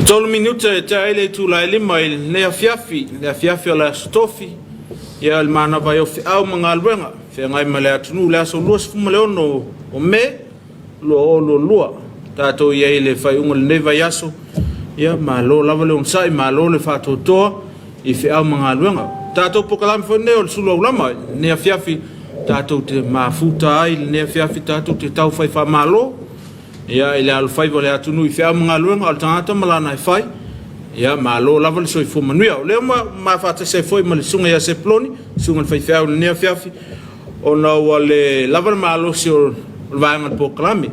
Tolu minute e tea ai le itula e 5 i lenei afiafi, le afiafi o le Aso Tofi, ia o le manava ai o feau ma galuega, feagai ma le atunuu i le aso 26 o Me 2022. Tatou i ai i le faaiuga o lenei vaiaso, ia malo lava le onosai, malo le faatoatoa i feau ma galuega. Tatou polokalame foi lenei o le sulu aulama i lenei afiafi, tatou te mafuta ai i lenei afiafi, tatou te taufai faamalo Ia, i le alofaiva o le atunuu i feau ma galuega, o le tagata ma lana e fai, ia, malo lava le soifua manuia. O lea ua ma faatasi ai foi ma le susuga ia Sepuloni, susuga i le faifeau i lenei afiafi, ona ua le lava le malosi o le vaega o le polokalame.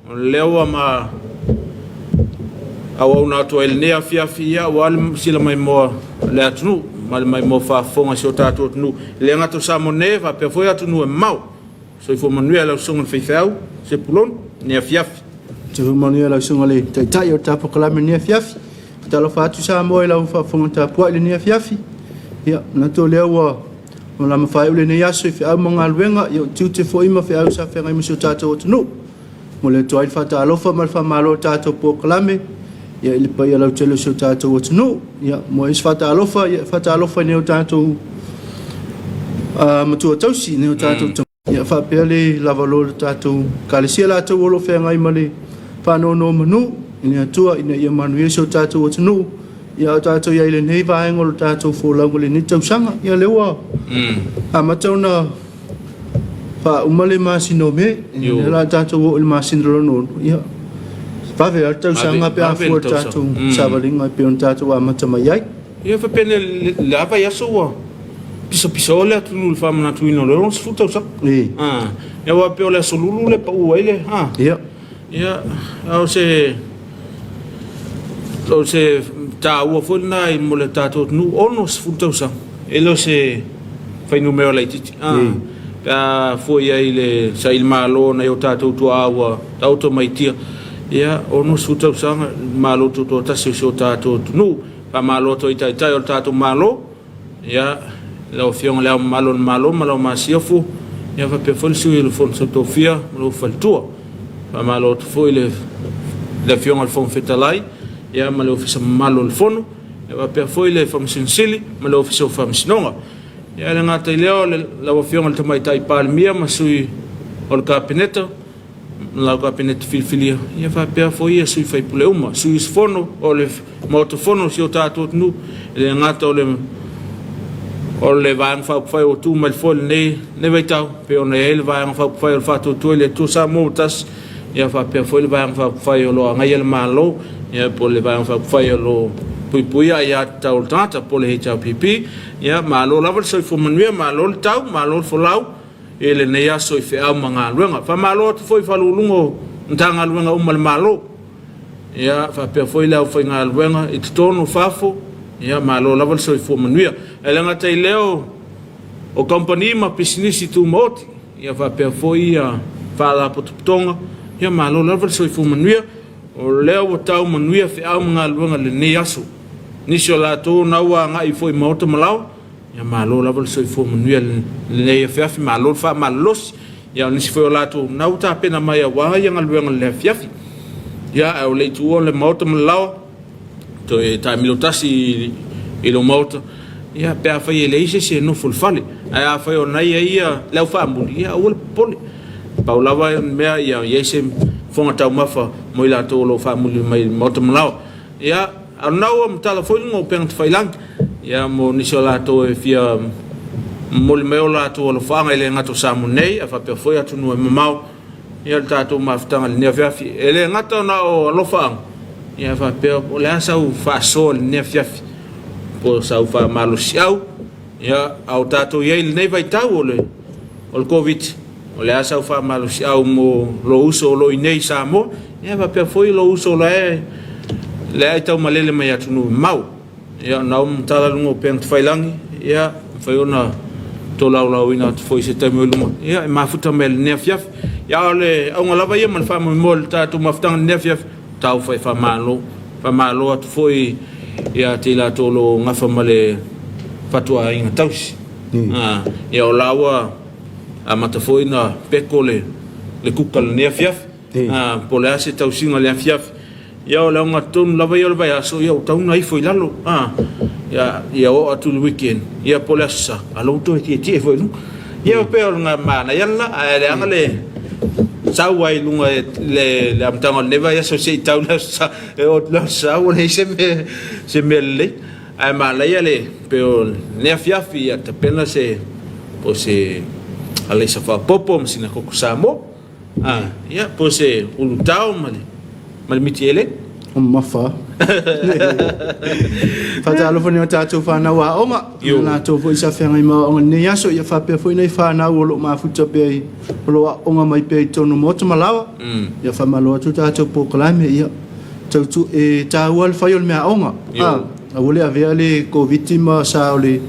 O lea ua ma auauna atu ai i lenei afiafi, ia, aua le sila maimoa a le atunuu ma le maimoa faafofoga a si o tatou atunuu, e le gata o Samoa nei, faapea foi atunuu e mamao. Soifua manuia lau susuga i le faifeau Sepuloni i lenei afiafi. Soifua manuia lau susuga i le Taitai o le tapokalame i lenei afiafi. Talofa atu Samoa i lau faafofoga tapuai i lenei afiafi. Ia, manatu o lea ua malama faaiu lenei aso i feau ma galuega, ia o tiute foi ma feau sa feagai ma si o tatou atunuu. Momoli atu ai le faatalofa ma le faamalo i le tatou polokalame ia i le paia lautele o si o tatou atunuu. Ia, mo isi faatalofa, ia faatalofa i nai o tatou matua tausi, nai o tatou ia faapea le lavaloa o le tatou Ekalesia latou o lo o feagai ma le faanonomanu i le Atua ina ia manuia si o tatou atunuu. Ia a o tatou i ai i lenei vaega o le tatou folauga i lenei tausaga, ia lea ua amata ona faauma le masina o Me, ia lea o le a tatou oo i le masina lona ono, ia vave lava le tausaga pe a fua i le tatou savaliga e pei ona tatou amata mai ai. Ia faapea le la vaiaso ua pisapisaoa le atunuu i le faamanatuina o le 60 tausaga. Ia aua pei o le aso Lulu le pau ai le Ia. Ia, o se o se taua foi lena mo le tatou atunuu, 60 tausaga, e le o se fuainumera laitiiti. Pe a fua i ai i le sailimalo o nai o tatou tuaa ua taoto mai tia, ia, 60 tausaga, Malo Tutoatasi o si o tatou atunuu. Faamalo atu ai i Taitai o le tatou Malo. Ia, lau Afioga i Le Ao Mamalu o le Malo ma lau Masiofo, ia faapea foi le Sui o le Fono Tofia ma lou faletua. Faamalo atu foi i le Afioga i le Fofoga Fetalai ia ma le Ofisa mamalu o le Fono, ia faapea foi le Faamasino Sili ma le Ofisa o Faamasinoga. Ia e le gata i lea o lau Afioga i le Tamaitai Palemia ma sui o le Kapeneta, lau Kapeneta filifilia, ia faapea foi ia sui faipule uma, sui usufono o le Maota Fono o si o tatou atunuu, e le gata o le o le Vaega Faaupufai ua tu mai foi lenei, lenei vaitau, pei ona i ai le Vaega Faaupufai o le Faatuatua i le Atua Samoa ua Tasi, ia faapea foi le Vaega Faaupufai o lo o agaia le Malo, ia po o le Vaega Faaupufai o lo o puipuia aiatatau a le tagata, po o le HRPP. Ia malo lava le soifua manuia, malo le tau, malo le folau i lenei aso i feau ma galuega. Faamalo atu foi i Ofisa Sili o Pulega o Matagaluega uma a le Malo, ia faapea foi le aufaigaluega i totonu o fafo, ia malo lava le soifua manuia. Ae le gata i lea o kamupani ma pisinisi tumaoti, ia faapea foi ia faalapotopotoga, ia malo lava le soifua manuia. O lea ua tau manuia feau ma galuega i lenei aso. Nisi o latou na ua agai foi i maota ma laoa, Ia malo lava le soifua manuia i lenei afiafi, malo le faamalolosi. Ia o nisi foi o latou na ua tapena mai aua ia galuega i le afiafi. Ia ae o le i tuua le maota ma le laoa, toe taamilo tasi i lou maota, ia pe afai e leai se isi e nofo i le fale, ae afai o na i ai ia le au faamuli, ia aua le popole. Pau lava le mea ia i ai se fofoga taumafa mo i latou o lo o faamuli mai i le maota ma laoa. Ia, a o lena ua matala foi luga o upega tafailagi, ia, mo nisi o latou e fia momoli mai o latou alofaaga e le gata o Samoa nei, ae faapea foi atunuu e mamao, ia, le tatou mafutaga i lenei afiafi. E le gata ona o alofaaga, ia, ae faapea po o le a sau faasoa i lenei afiafi, po o sau faamalosiau, ia, a o tatou i ai i lenei vaitau o le o le Koviti, o le a sau faamalosiau mo lou uso o lo o i inei i Samoa, ia faapea foi lou uso la e lea e taumalele mai atunuu mamao. Ia ona ua matala luga o upega tafailagi, ia mafai ona tolaulaauina atu foi i se taimi o i luma, ia e mafuta mai lenei afiafi. Ia a o le auga lava ia ma le faamoemoe o le tatou mafutaga i lenei afiafi, tau fai faamalo, faamalo atu foi ia te i latou o lo o gafa ma le fatuaiga tausi. Ia o la ua amata foi ona peko le kuka i lenei afiafi. Po o le a se tausiga i le afiafi. Ia o le augatonu lava ia o le vaiaso, ia ua tatau ona ifo i lalo, a, ia, ia oo atu i le weekend, ia po o le Aso Sa, a lou toe tietie foi i luga. Ia pei o le manaia lena, ae leaga le sau ai i luga i le, le amataga o lenei vaiaso se i tau le Aso Sa, e oo atu i le Aso Sa ua leai se mea, se mea lelei. Ae manaia le, pei o lenei afiafi, ia tapena se, po o se alaisa faaopoopo ma sina koko Samoa. Ah, ia, po o se ulutao ma le, ma le miti eleni. O mamafa. Faatalofa nei o tatou whanau aoga. Io. Na latou foi sa feagai ma aoaoga i lenei aso, ia faapea foi nai whanau o lo o mafuta pea i, o lo o aooga mai pea i totonu o maota ma laoa. Ia faamalo atu tatou polokalame, ia tautu, e taua le fai o le meaaoga. Io. Ah, aua le avea le Koviti ma sa o le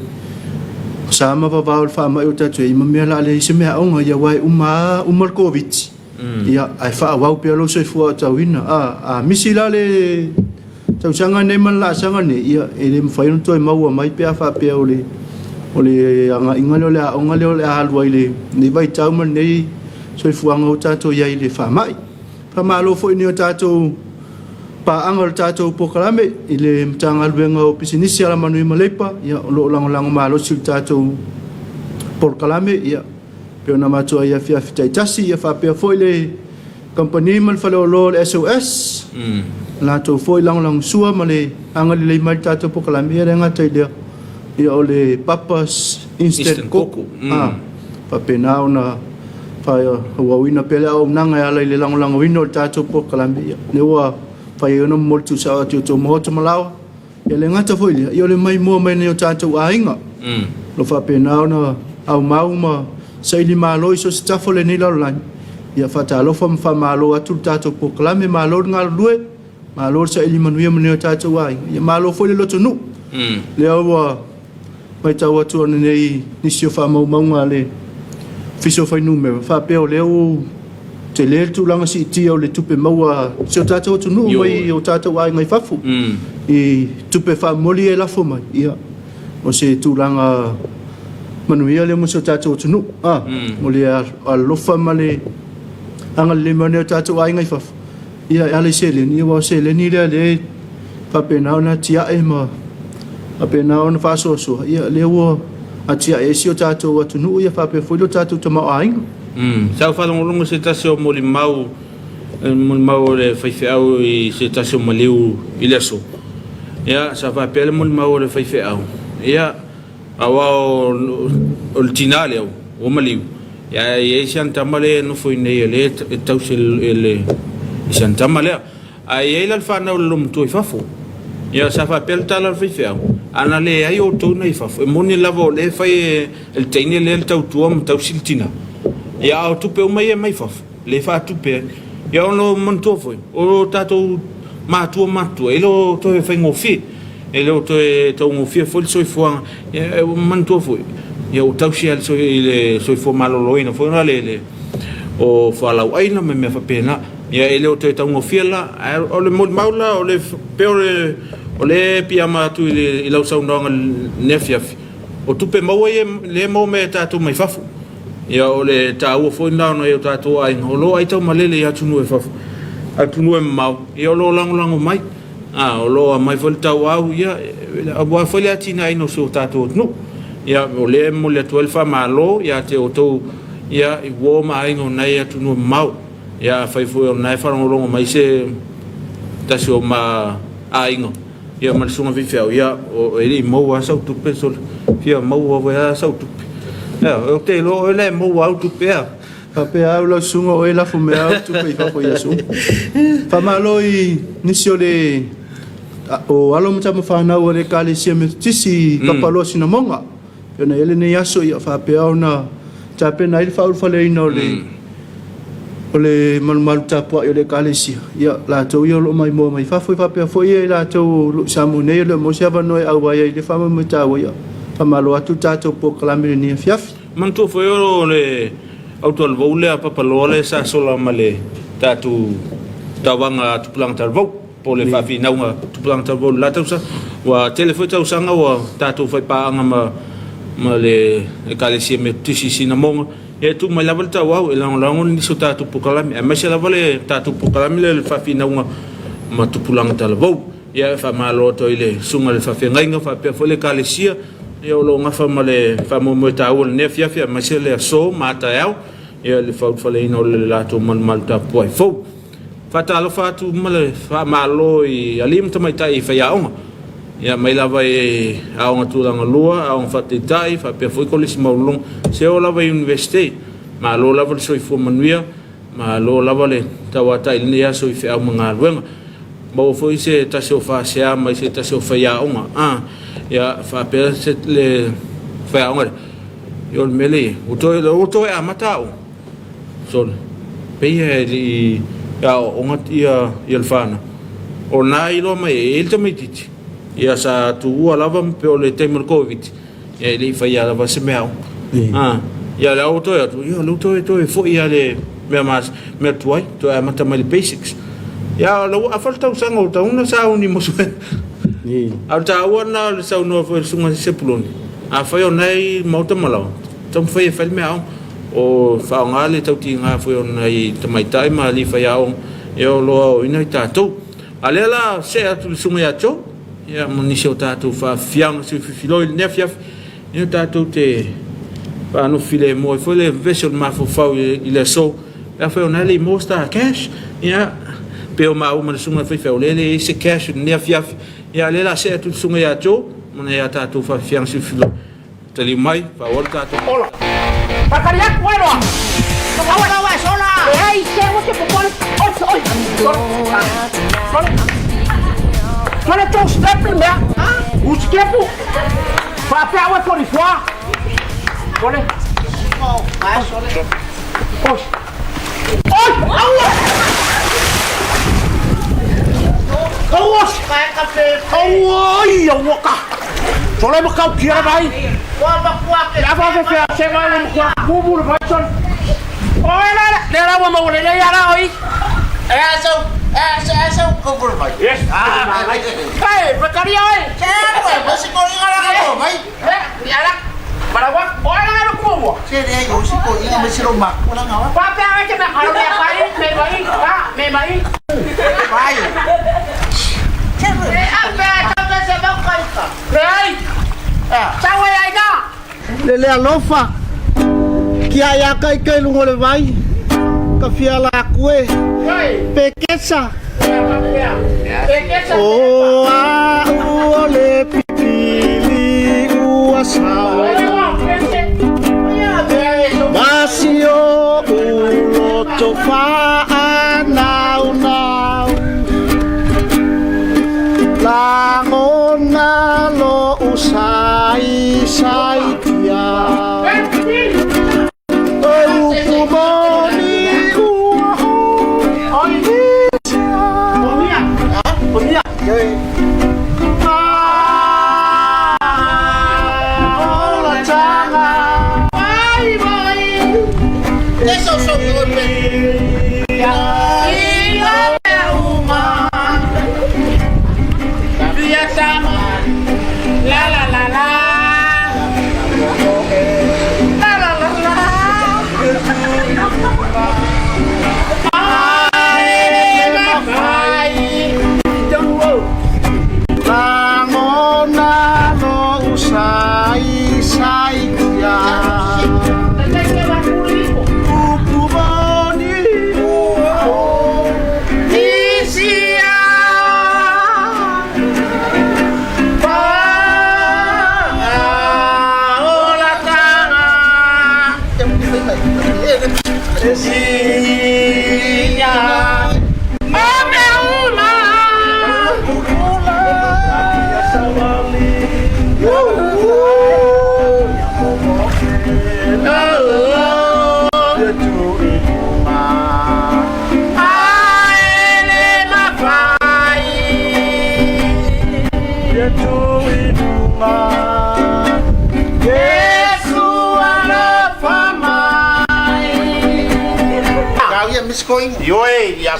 sa ma vavao o le faamai o tatou i ai ma mea la leai se meaaoga, ia aua e uma lava, uma le Koviti, ia ae faaauau pea lou soifua aotauina. A, a misi la le tausaga lenei ma le laasaga lenei, ia e le mafai ona toe maua mai pe a faapea o le o le agaiga lea o le aoga lea o le a alu ai i lenei vaitau ma lenei soifuaga ua tatou i ai i le faamai. Faamalo foi i ni o tatou paaga o le tatou polokalame i le Matagaluega o Pisinisi, Alamanuia ma Leipa, ia, o lo o lagolago malosi i le tatou polokalame, ia, pei ona matou ai afiafi taitasi, ia faapea foi le kamupani ma le faleoloa o le SOS, latou foi lagolagosua ma le agalelei mai i le tatou polokalame, ia le gata i lea, ia o le Papa's Instant Koko, faapena ona faaauauina pea le auaunaga e ala i le lagolagoina o le tatou polokalame, ia, lea ua fai ai ona momoli tuusao atu i outou maota ma laoa. Ia le gata foi i lea, ia o le maimoa mai nai o tatou aiga. O lo o faapena ona aumau ma saili malo i so o se tafa o lenei lalolagi. Ia faatalofa ma faamalo atu le tatou polokalame, malo le galulue, malo le saili manuia ma nai o tatou aiga. Ia malo foi le lotonuu. Lea ua matau atu ananei i nisi o faamaumauga a le Ofisa o Fuainumera, faapea o lea ua tele le tulaga siitia o le tupe maua a si o tatou atunuu mai o tatou aiga i fafo i tupe faamomoli ia e lafo mai, ia, o se tulaga manuia lea mo si o tatou atunuu. O le alofa ma le agalelei mai o nai o tatou aiga i fafo, Ia, e ala i seleni, aua o seleni lea lea e faapena ona atiae ma faapena ona faasoasoa, ia lea ua atiae ai si o tatou atunuu, ia faapea foi lo tatou tamaoaiga. Sa ou faalogologo i se tasi o molimau, molimau o le faifeau i se tasi o maliu i le aso. Ia, sa faapea le molimau o le faifeau, ia, Aua o le tina lea ua maliu, ae i ai si ana tama lea e nofo i inei o lea e tausi e si ana tama lea. Ae i ai la le fanau a le loomatua i fafo. Ia sa faapea le tala a le faifeau, ana leai outou na i fafo, e moni lava o lea e fai e le teine lea le tautua ma tausi le tina, ia a o tupe uma ia e mai fafo, lea e faatupe ai. Ia ona ou manatua foi, o tatou matua matutua, e le o toe faigofie, e le o toe taugofie foi le soifuaga. Ia ua manatua foi, ia ua tausi lava i le soifua maloloina foi lea le o fualaau aina ma mea faapena. Ia e le o toe taugofie la, ae o le molimau la, o le pei o le o lea e piiama atu i lau saunoaga i lenei afiafi, o tupe maua ia lea e maua mai e tatou mai fafo. Ia o le taua foi lena o nai o tatou aiga o lo o aitaumalele i atunuu e fafo, atunuu e mamao, ia o lo o lagolago mai, a o lo o aumai foi le tauau, ia aua foi le atinaeina o si o tatou atunuu. Ia o lea e momoli atu ai le faamalo ia te outou ia i uo ma aiga o nai atunuu e mamao. Ia afai foi o lena e faalogologo mai se tasi o ma aiga, Ia ma le susuga faifeau, ia e le i maua lava sau tupe sole, fia maua foi lava sau tupe. Ia, ou te iloa o oe la e maua au tupe a. Faapea au lau susuga o oe e lafo mai au tupe i fafo i aso uma. Faamalo i nisi o le o alo ma tama fanau a le Ekalesia Metotisi i Papaloa Sinamoga. Pei ona i ai lenei aso ia faapea ona tapena ai le faaulufaleina o le o le malumalu tapuai o le Ekalesia, ia latou ia o lo o maimoa mai fafo, e faapea foi i latou o lo o i Samoa nei e le o maua se avanoa e auai ai i le faamoemoe taua, ia faamalo atu le tatou polokalame i lenei afiafi. Manatua foi o le autualavou lea Papaloa lea sa sola ma le tatou tauvaga tupulaga talavou. po o le faafinauga tupulaga talavou i le la tausaga. Ua tele foi tausaga ua tatou faipaaga ma ma le Ekalesia Metotisi i Sinamoga, ia e tuu mai lava le tauau e lagolago nisi o tatou polokalame, aemaise lava le tatou polokalame lea o le faafinauga ma tupulaga talavou. Ia, e faamalo atu ai i le susuga i le faafeagaiga faapea foi le Ekalesia ia o lo o gafa ma le faamoemoe taua i lenei afiafi aemaise le aso ma a taeao ia i le faulufaleina o le latou malumalu tapuai fou. Faatalofa atu ma le faamalo i alii ma tamaitai faiaoga ia mai lava i aoga tulaga lua, aoga faataitai faapea foi kolisi maualuluga seia oo lava i Iunivesite. Malo lava le soifua manuia, malo lava le tauatai i lenei aso i feau ma galuega. Maua foi se tasi o faasea mai se tasi o faiaoga a ia faapea se le faiaoga lea, ia o le mea lea e i ai, ua toe amata aoga. Sole, pei e le i aoaoga ia le fanau. O lena e iloa mai ai e i ai le tamaitiiti, ia sa tuua lava pei o le taimi o le Koviti, ia e le i faia lava se mea aoga. Ah, ia lea ua toe atu, ia lea ua toe toe foi lava le mea mas, mea tuai, toe amata mai le basics. Ia o lea ua afa le tausaga ua tatau ona sauni mo suega. A o le taua lena o le saunoa foi a le Susuga Sepuloni, afai o lena e i Maota Malawa, taumafai e fai le mea aoga. O faaaoga le tautiga foi o nai tamaitai ma alii faiaoga o lo o aoaoina i tatou. A o lea la see atu i le susuga ia Joe ia ma nisi o tatou faafiafiaga siufiufiloi i lenei afiafi ia tatou te faanofo filemu ai foi le vevesi o le mafaufau i le aso pe afai o lena e le i maua se ta cash ia pei o maua ma le susuga i le faifeau lea e leai se cash i lenei afiafi ia a o lea la see atu i le susuga ia Joe ma nai a tatou faafiafiaga siufiufiloi. Taliu mai, faaauau le tatou. Ola. Tatali atu ai loa. Aua aua sola. Leai se ua te popole. Oi oi. Sole. Sole. Sole tu step le mea. U step. Faapea ua 44. Sole. Oi. Oi, aua. Aua. Aua, aua ka. Sole ma kau kia vai. Ia fa fe fe se vai mo kwa bubu le vai sole. Oi la la, le la mo le le ya la oi. Yes. Hey, Zakaria oi. Le, ya la. Marawa, oi la la ku mo. Pa pe ai te me haro me pai, me mai, ka, me mai. Le ai. Sau ai ai na. Le le alofa kia ia kai kai lungo le vai ka fia la kue Hey. pekesa Pekesa. o a u o le pipili ua sao masio uloto faanaunau lagona lou saisaitia o upu moni ua o Olataga La la la la. La la la la. Lagona lou saisaitia Upu moni ua o Ioe, ia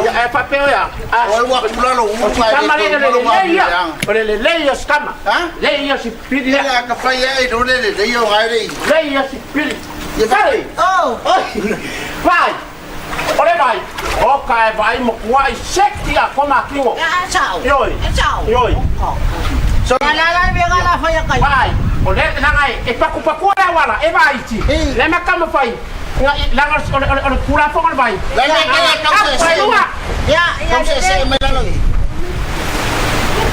Ia e faapea ia. Kama le le le ia. O le le le ia skama. Le ia si pili le. Le ia si pili. Vai. Vai. O le vai, o ka e vai mo kuai sekti a koma kingo. Ioi. Ioi. Vai, o le langa e paku paku le wala e vai ti. Le makama fai. Langa o le kula fo le vai. Le le le kau se se. Kau se se mai lalo i.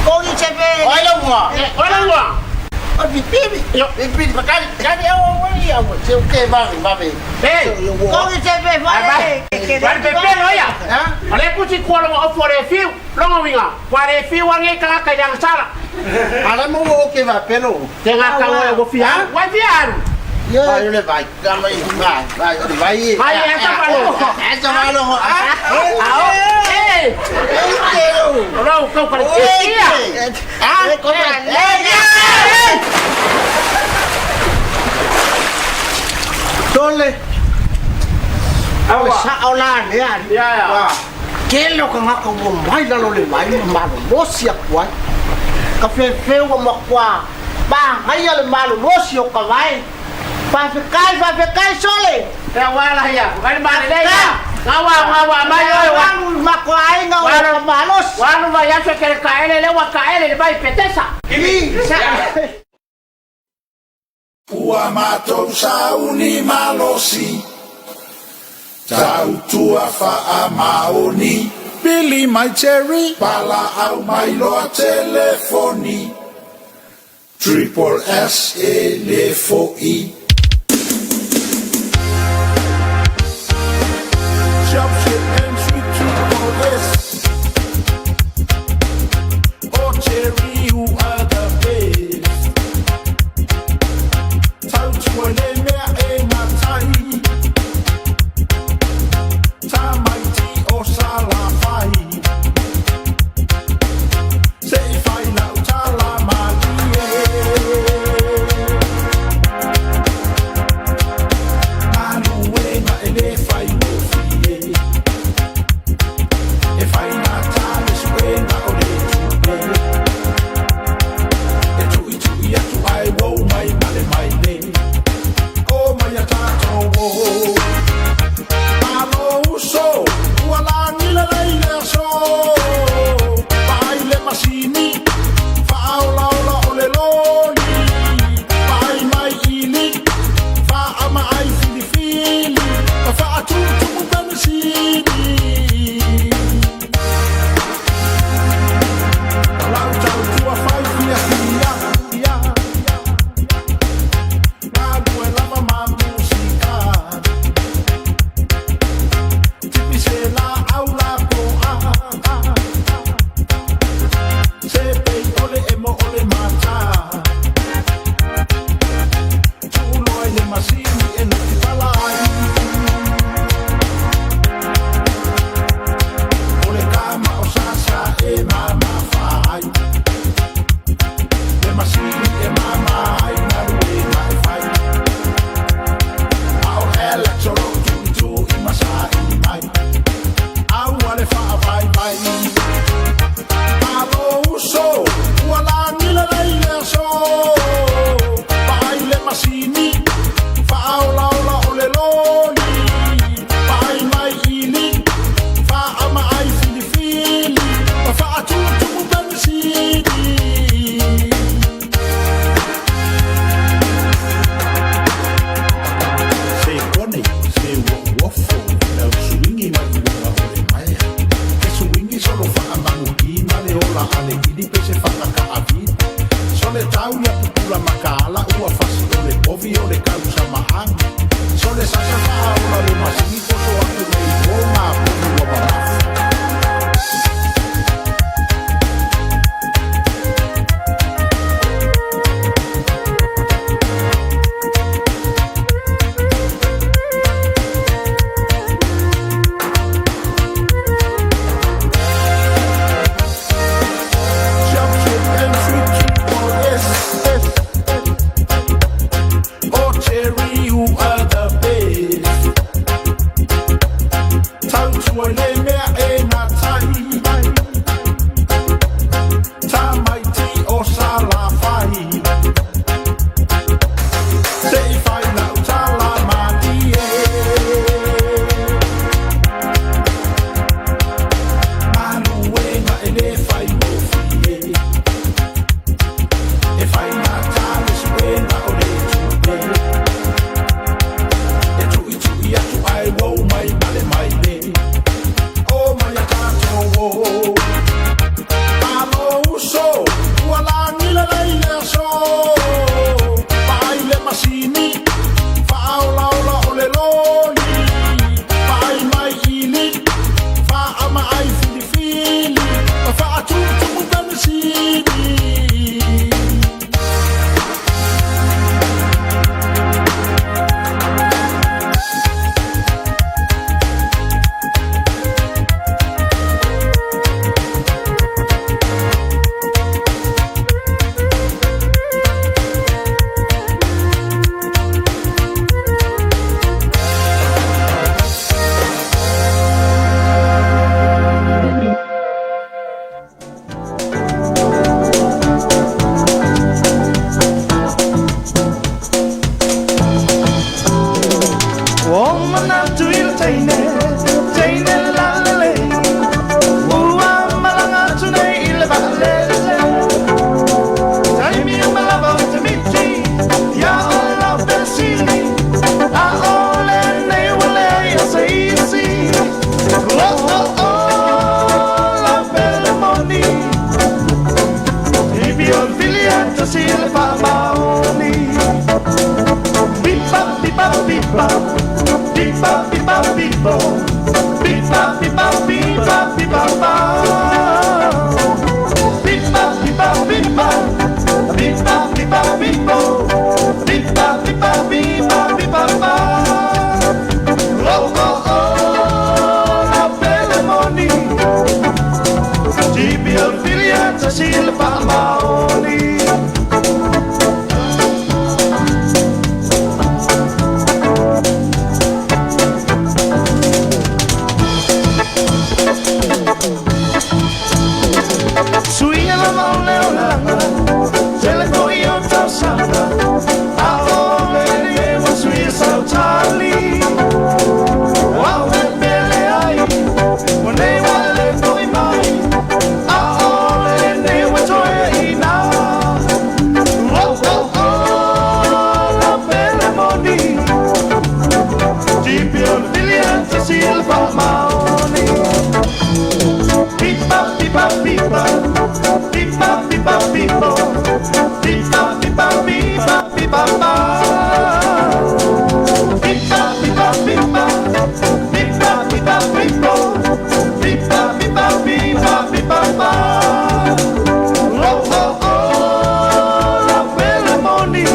Oi lo ngua. O le ngua. O pipi. Pipi pakali. Kali au au au au. Se o ke vave vave. Ei. Vai pepe no ia. O le kusi kua longa o fore fiu. Longa winga. Fore fiu ange ka ka yang sala. Ala mo o ke va pelo. Te ngā kau e wo fia. Wai fia aru. Vai le vai. Vai vai vai vai. Vai e sa palo. E sa palo. Ah. Eh. E te lo. Rau kau kare. Ia. Ah, ko Tole. Awa. Sa ola le a. Ia ia. Ke lo ka ngaka mo mai la lo le mai ma lo lo si akwa. Ka fe fe o mo kwa. Ba ngai le ma lo lo si o ka vai. Fa fe kai fa fe kai sole. Te wala ia. Vai ma le ia. Ngawa ngawa mai oi wa. Walu ma kwa ai nga o ka malos. Walu vai aso ke ka ele le wa ka ele le vai petesa. Ua matou sauni malosi, tautua faamaoni. Pili mai Cherry, pala au mai loa telefoni. Triple S e le foi. Shop shit and sweet triple S. Oh Cherry, you are the best. Tautua le mea e matai. Tamaiti o Salafai. Se i fai lau tala malie. Galuega e le faigofie. E faigata le suega o le tupe. E tuitui atu ai uou mai ma le maile. O mai a tatou o. Malo uso, ua lagi lelei le aso. Vaai le masini, faaolaola o le loli. Vaai mai ili, faaamaai filifili, ma faatutumu penisini. Lau tautua fai fiafia, ia. Galue lava ma musika. Tipi se la au la ko a. Se pei ole e mo ole mata. Tuuloa i le masini e nuti palai. O le kama o sasa e mama fai. Le masini e mama ai galuega e fai. A o Alex o loo tuitui ma saili mai. Aua le faavaivai. Malo uso, ua lagi lelei le aso. Vaai le masini, faaolaola o le loli. Vaai mai ili, faaamaai filifili, ma faatutumu penisini. Se kone, se uofuofo, lau suigi mai luga o le maea. Ke suigi solo faamanuki ma le ola a le ili pe se faakakaavina. Sole tau ia pupula makaala ua fasi o le povi o le kausamaaga. Sole sasa faaola le masini poso atu nei o ngā povi ua mamafa. Jump Pipa pipa Pipa pipa pipo Pipa pipa pipa pipa pa Pipa pipa pipa Pipa pipa pipo Pipa pipa pipa pipa pa Oh oh oh La belle moni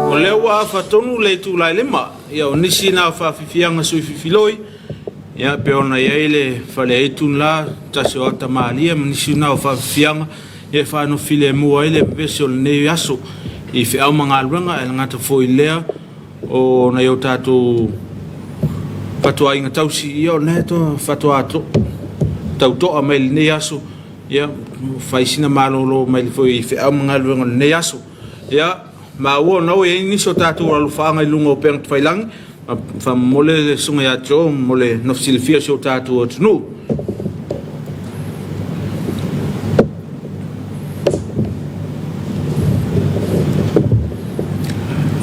O lea ua afa tonu le itula e lima, ia o nisi na o faafifiaga sui fifiloi, ia pe ona i ai le fale aitu la, tasi o ata malie ma nisi na o faafifiaga, ia e faanofi filemu ai le vevesi o lenei aso i feau ma galuega, e le gata foi i lea o nai o tatou fatuaiga tausi, ia o lena e faatoa tautoa mai lenei aso, ia fai sina malolo mai foi i feau ma galuega o lenei aso. Ia maua ona ua i ai nisi o tatou alofaaga i luga o upega tafailagi, faamomole le susuga ia Joe mo le nofo silafia o si o tatou atunuu.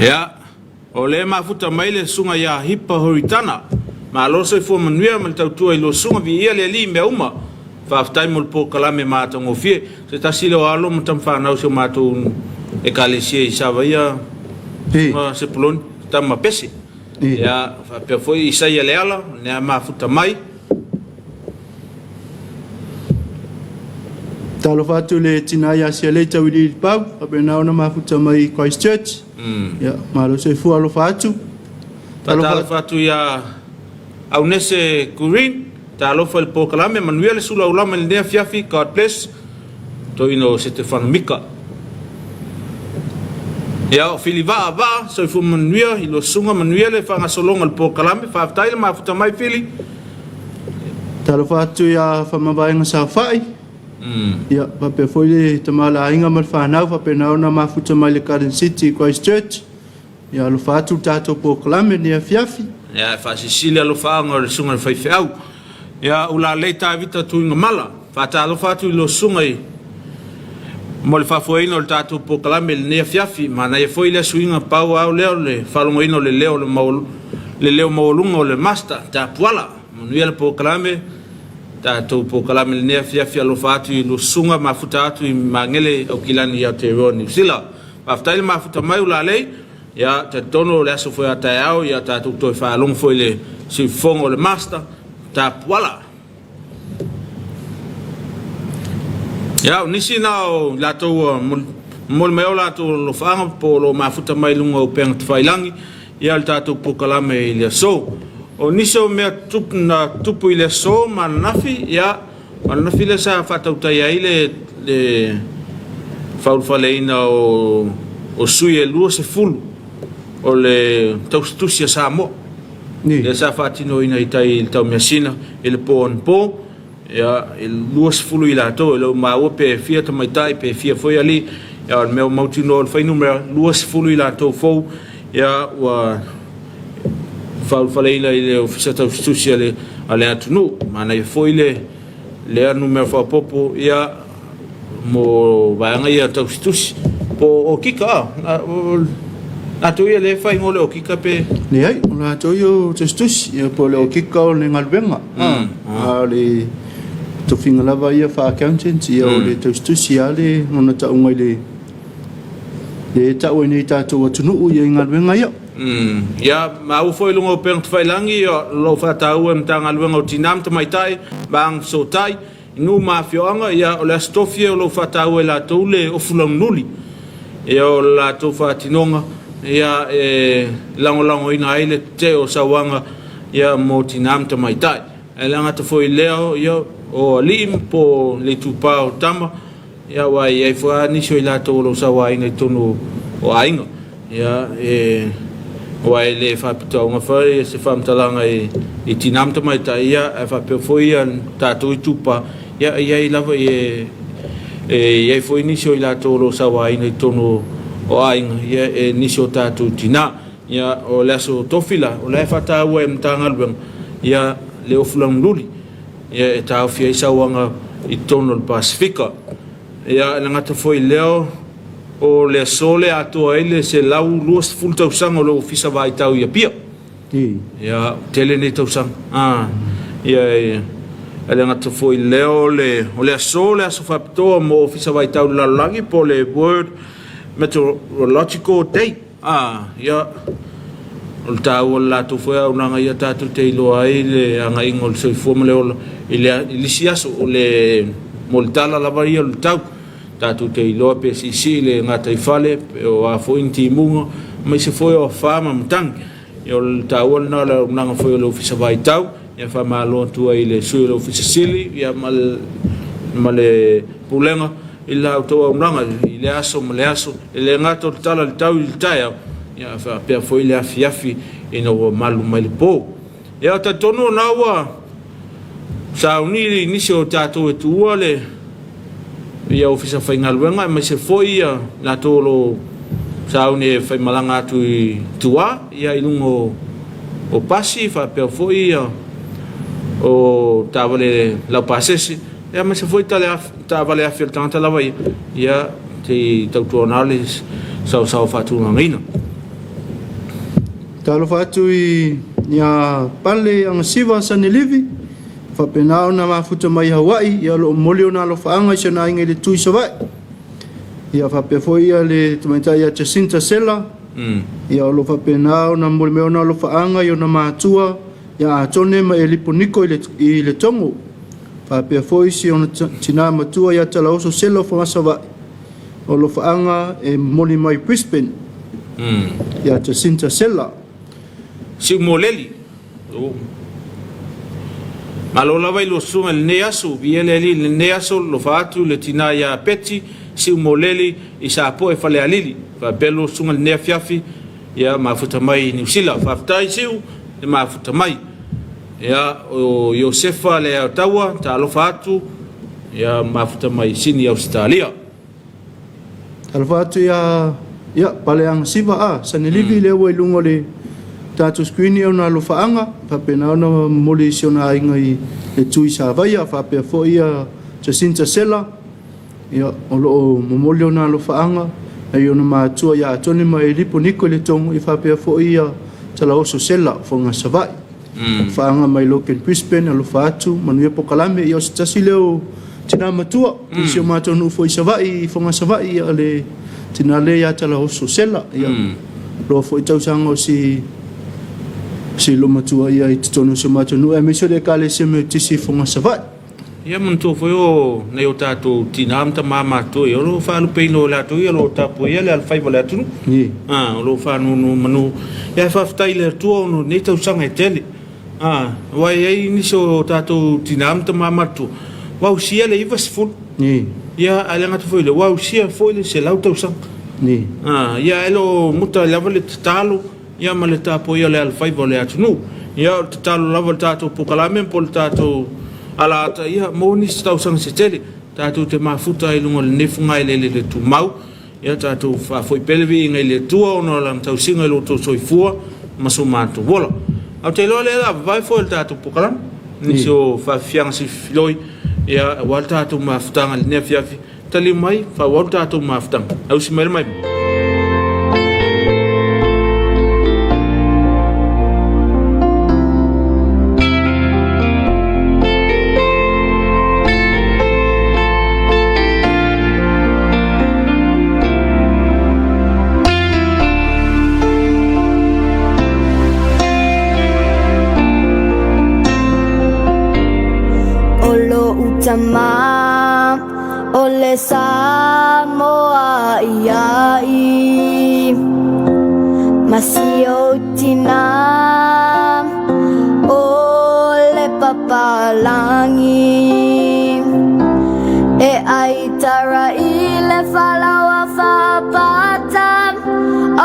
Ia, o lea e mafuta mai le susuga ia Hipa Horitana. Malo soifua manuia ma le tautua i lua susuga, viia le Alii i mea uma. Faafetai mo le polokalame matagofie. Se tasi lea o alo ma tamafanau o si o matou Ekalesia i Savaia, Susuga Sepuloni, tama pese. Ia, faapea foi Isaia Leala, lea mafuta mai. Talofa atu i le tina ia Sialei Tauiliilipau, faapena ona mafuta mai i Christchurch. Ia, malo soifua alofa atu. Talofa atu ia Aunese Green, talofa i le polokalame, manuia le sulaulama i lenei afiafi, God bless. Toeaina o Setefano Mika. Ia, o Fili Vaa Vaa, soifua manuia i lua susuga, manuia le faagasologa o le polokalame, faafetai le mafuta mai Fili. Talofa atu ia Faamavaega Saofai, ia faapea foi le tama o le aiga ma le fanau faapena ona mafuta mai le Garden City i Christchurch. Ia alofa atu le tatou polokalame i lenei afiafi. Ia, e faasilisili alofaaga o le susuga i le faifeau. Ia, Ulalei Tavita Tuigamala, faatalofa atu i lua susuga i mo le faafoeina o le tatou polokalame i lenei afiafi. Manaia foi lea suiga pau ao lea o le faalogoina o le leo o le mau, le leo maualuga o le Master Tapuala. Manuia le polokalame, tatou polokalame i lenei afiafi. Alofa atu i lua susuga, mafuta atu i Magele Aukilani i Aotearoa Niu Sila. Faafetai le mafuta mai Ulalei. Ia, talitonu o le aso foi a taeao, ia tatou toe faalogo foi i le siufofoga o le Master Tapuala. Ia, o nisi na o i latou ua momoli mai o latou alofaaga po o lo o mafuta mai i luga o upega tafailagi, ia le tatou polokalame i le aso. O nisi o mea tupu, na tupu i le aso ma ananafi, ia, o ananafi lea sa faatautaia ai le, le faaulufaleina o, o sui e 20 o le tausitusi a Samoa. Lea sa faatinoina i tai i le Taumeasina i le po anapo, ia, e 20 i latou, e le o maua pe fia tamaitai pe fia foi alii, ia, o le mea ua mautinoa o le fuainumera, 20 i latou fou, ia, ua faaulufaleina i le Ofisa Tausitusi a le, a le atunuu. Manaia foi le, lea numera faaopoopo, ia, mo vaega ia tausitusi, po o okika, a, Latou ia lea e fai mo le okika pe? Leai, o latou ia o tusitusi, ia po o le okika o le galuega. A o le tofiga lava ia faa-accountant, ia o le tusitusi lava le lona tauga i le e tau ai nei tatou atunuu ia i galuega ia. Ia, maua foi i luga o upega tafailagi o lo o faataua e Matagaluega o Tina ma Tamaitai ma Agafesootai i nuu ma afioaga, ia, o le Aso Tofi o lo o faataua e latou le ofu launuli. Ia, o le latou faatinoga, ia, e lagolagoina ai le tetee o sauaga, ia, mo tina ma tamaitai. Ae le gata foi i lea, ia, o alii po o le itupa o tama, ia, aua e i ai foi lava nisi o i latou o lo o sauaina i totonu o aiga. Ia, e, aua e le faapitoauga foi se faamatalaga i tina ma tamaitai, ia, ae faapea foi ia tatou itupa, ia, e i ai lava, e, e i ai foi nisi o i latou o lo o sauaina i totonu o aiga, ia, e nisi o tatou tina. Ia, o le aso tofi la, o la e faataua e Matagaluega, ia, le ofu launululi, ia, e taofi ai sauaga i totonu o le Pasefika. Ia, e le gata foi i lea, o le aso lea atoa ai le 120 tausaga o le Ofisa Vaitau i Apia. Ia, tele nei tausaga. Ah, ia, e le gata foi i lea, o le, o le aso, le aso faapitoa mo Ofisa Vaitau i le lalolagi po o le World Meteorological Day. Ah, ia, o le taua o le latou foi auaunaga ia tatou te iloa ai le agaiga o le soifua ma le ola i le, i le isi aso, o le mo le tala lava ia o le tau. Tatou te iloa pe siisii le gataifale, pe o a foi ni timuga, aemaise foi o afa ma matagi. Ia, o le taua lena o le auaunaga foi o le Ofisa Vaitau. Ia, faamalo atu ai i le Sui o le Ofisa Sili, ia, ma le, ma le Pulega i la outou auaunaga i lea aso ma lea aso. E le gata o le tala i le tau i le taeao, ia, faapea foi le afiafi ina ua malu mai le po. Ia, talitonu o lena ua sauni nisi o tatou e tuua le ia ofisa faigaluega aemaise foi ia latou o lo o sauni e faimalaga atu i tua ia i luga o, o pasi faapea foi ia o taavale laupasese ia aemaise foi taavale afi a le tagata lava ia ia se i tautuana le saosao faatulagaina. Talofa atu i ia Pale Agasiva Sanelivi, faapena ona mafuta mai i Hawaii, ia o lo o momoli ona alofaaga i si ona aiga i le tu i Savaii. Ia faapea foi ia le tamaitai ia Jacinta Sela, ia o lo o faapena ona momoli mai ona alofaaga i ona matua ia Atone ma Elipo Niko i le, i le Togo. Faapea foi si ona tina matua ia Talaoso Sela o Fogaa Savaii, O alofaaga e momoli mai Brisbane ia Jacinta Sela. Siumoleli. Malo lava i lua susuga i lenei aso, viia le Alii i lenei aso, alofa atu le tina ia Peti Siumoleli i Sapoe Falealili. Faapea lua susuga i lenei afiafi, ia mafuta mai i Niu Sila. Faafetai Siu le mafuta mai. Ia o Iosefa le Aotaua, talofa atu, ia mafuta mai i Sini Ausetalia. Talofa atu ia ia Paleaga Siva a Sanelivi lea ua i luga o le tatou screen ia ona alofaaga faapena ona momoli i si ona aiga i le tu i Savaia faapea foi ia Jacinta Sela ia o lo o momoli ona alofaaga i ona matua ia Atone ma Elipo Niko i le Togo ia faapea foi ia Talaoso Sela o Fogaa Savaii. Faaga mai Logan Brisbane, alofa atu, manuia pokalame. Ia o se tasi lea o tina matua i si o matou nuu foi i Savaii, i Fogaa Savaii, ia le tina lea ia Talaoso Sela. Ia loa foi tausaga o si si loomatua ia i totonu o si o matou nuu aemaise o le Ekalesia Metotisi i Fogaa Savaii. Ia manatua foi o nai o tatou tina ma tama matutua ia o lo o faalupeina o latou ia o lo o tapuaia le alofaiva o le atunuu. A, o lo o faanonomanu. Ia ae faafetai i le Atua ona o lenei tausaga e tele. A, aua e i ai nisi o tatou tina ma tama matutua ua ausia le 90. Ia ae le gata foi i lea, ua ausia foi le 100 tausaga. A, ia ae le o muta ai lava le tatalo ia ma le tapuaia o le alofaiva o le atunuu. Ia o le tatalo lava o le tatou polokalame po o le tatou alaata, ia maua nisi tausaga se tele tatou te mafuta ai i luga o lenei fogaeleele le tumau. Ia tatou faafoi pea le viiga i le Atua ona o lana tausiga i lo outou soifua ma so matou ola. Ae ou te iloa lea o le a vavae foi le tatou polokalame, nisi o faafiafiaga sifiloi, ia aua le tatou mafutaga i lenei afiafi. Taliu mai, faaauau le tatou mafutaga. Ausi mai le maimoa. tama o le Samoa iai ma si ou tina o le papalagi e ai tara i le falaoa faapata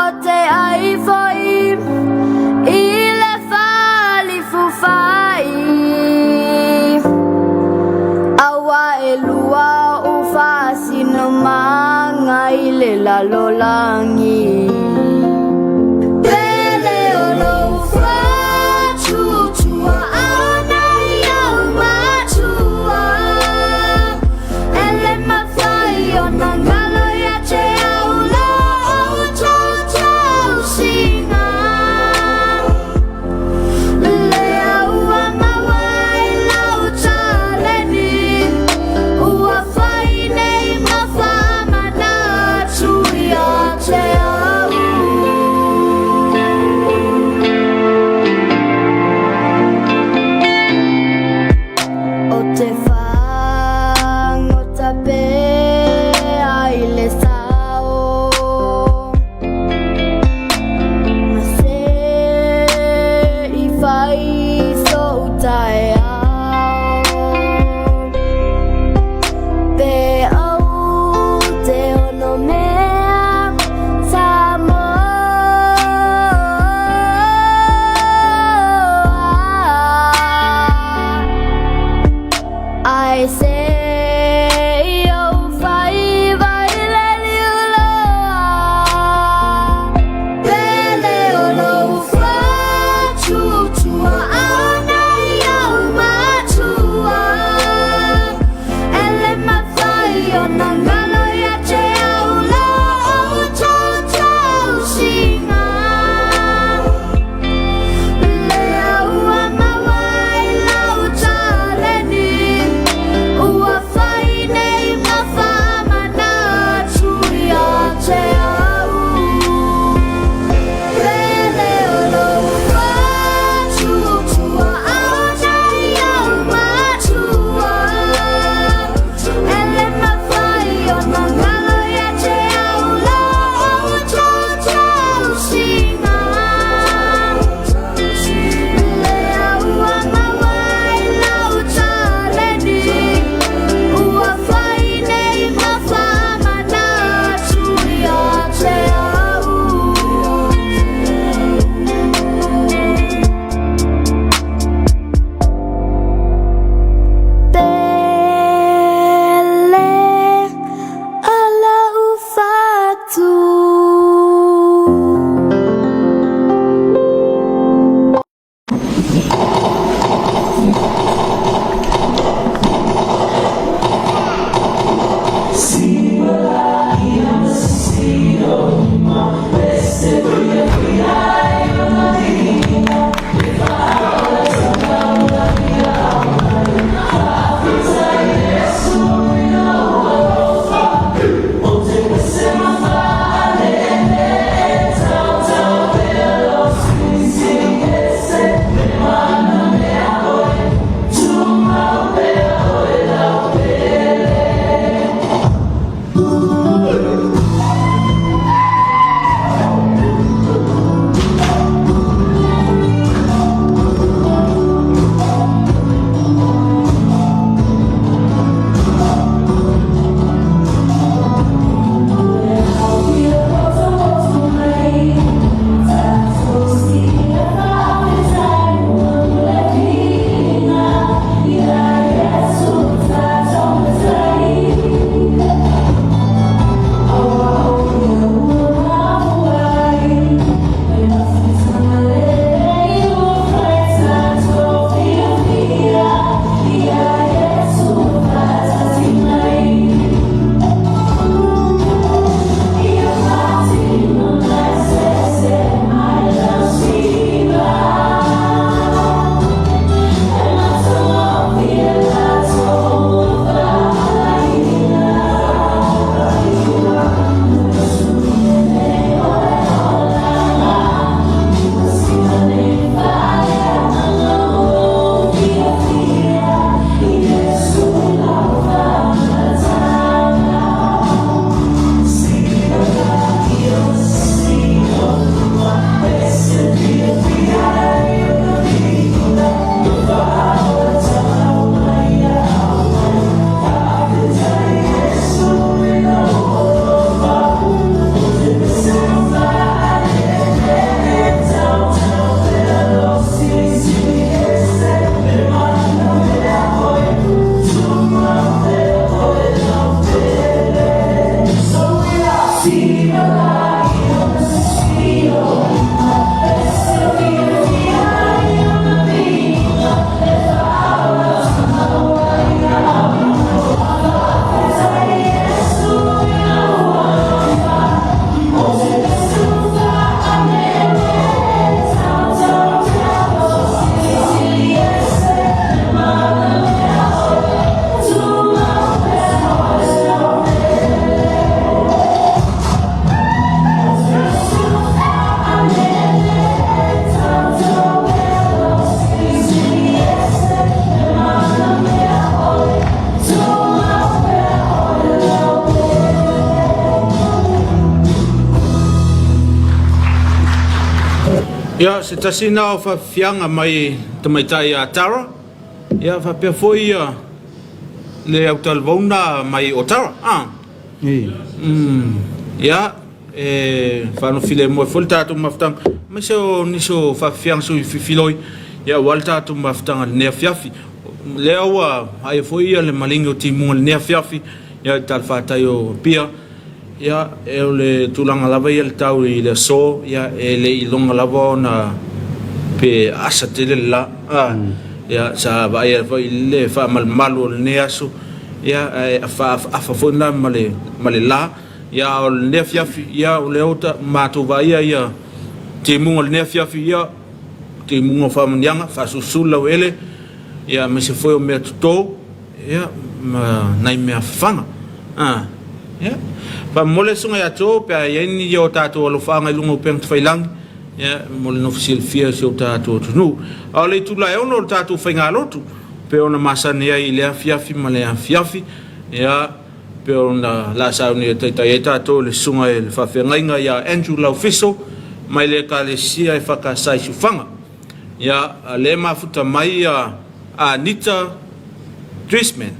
o te ai foi i le falifufai aua e lua ou faasinomaga i le lalolagi. Pele o lou fatutuaana i au mai. se tasi lena o faafiafiaga mai tamaitai ia Tara, ia faapea foi ia le autalevauna mai o Tara. Ah. Ia, e faanofilemu ai foi le tatou mafutaga, aemaise o nisi o faafiafiaga sui fifiloi, ia aua le tatou mafutaga i lenei afiafi. Lea ua aia foi ia le maligi o timuga i lenei afiafi, ia i le talafatai o Apia, ia e o le tulaga lava ia le tau i le aso, ia e le i iloga lava ona pe asa tele le la. Ia sa vaaia foi le faamalumalu o lenei aso, ia ae afa foi lena ma le ma le la. Ia a o lenei afiafi, ia o lea ua matou vaaia ia timuga o lenei afiafi, ia timuga o faamanuiaga, faasulusulu lauele, ia aemaise foi o mea toto, ia ma nai mea fafaga. A, ia. Faamomoli le susuga ia Joe pe a i ai ni o tatou alofaaga i luga o upega tafailagi, ia mo le nofo silafia o si o tatou atunuu. A o le itula e 6 o le tatou faigalotu, pei ona masani ai i lea afiafi ma lea afiafi, ia, pei ona la sauni e taitai ai tatou i le susuga i le faafeagaiga ia Andrew Laufiso mai le Ekalesia e Whakasa i Siufaga. Ia, a lea e mafuta mai ia Anita Drisman.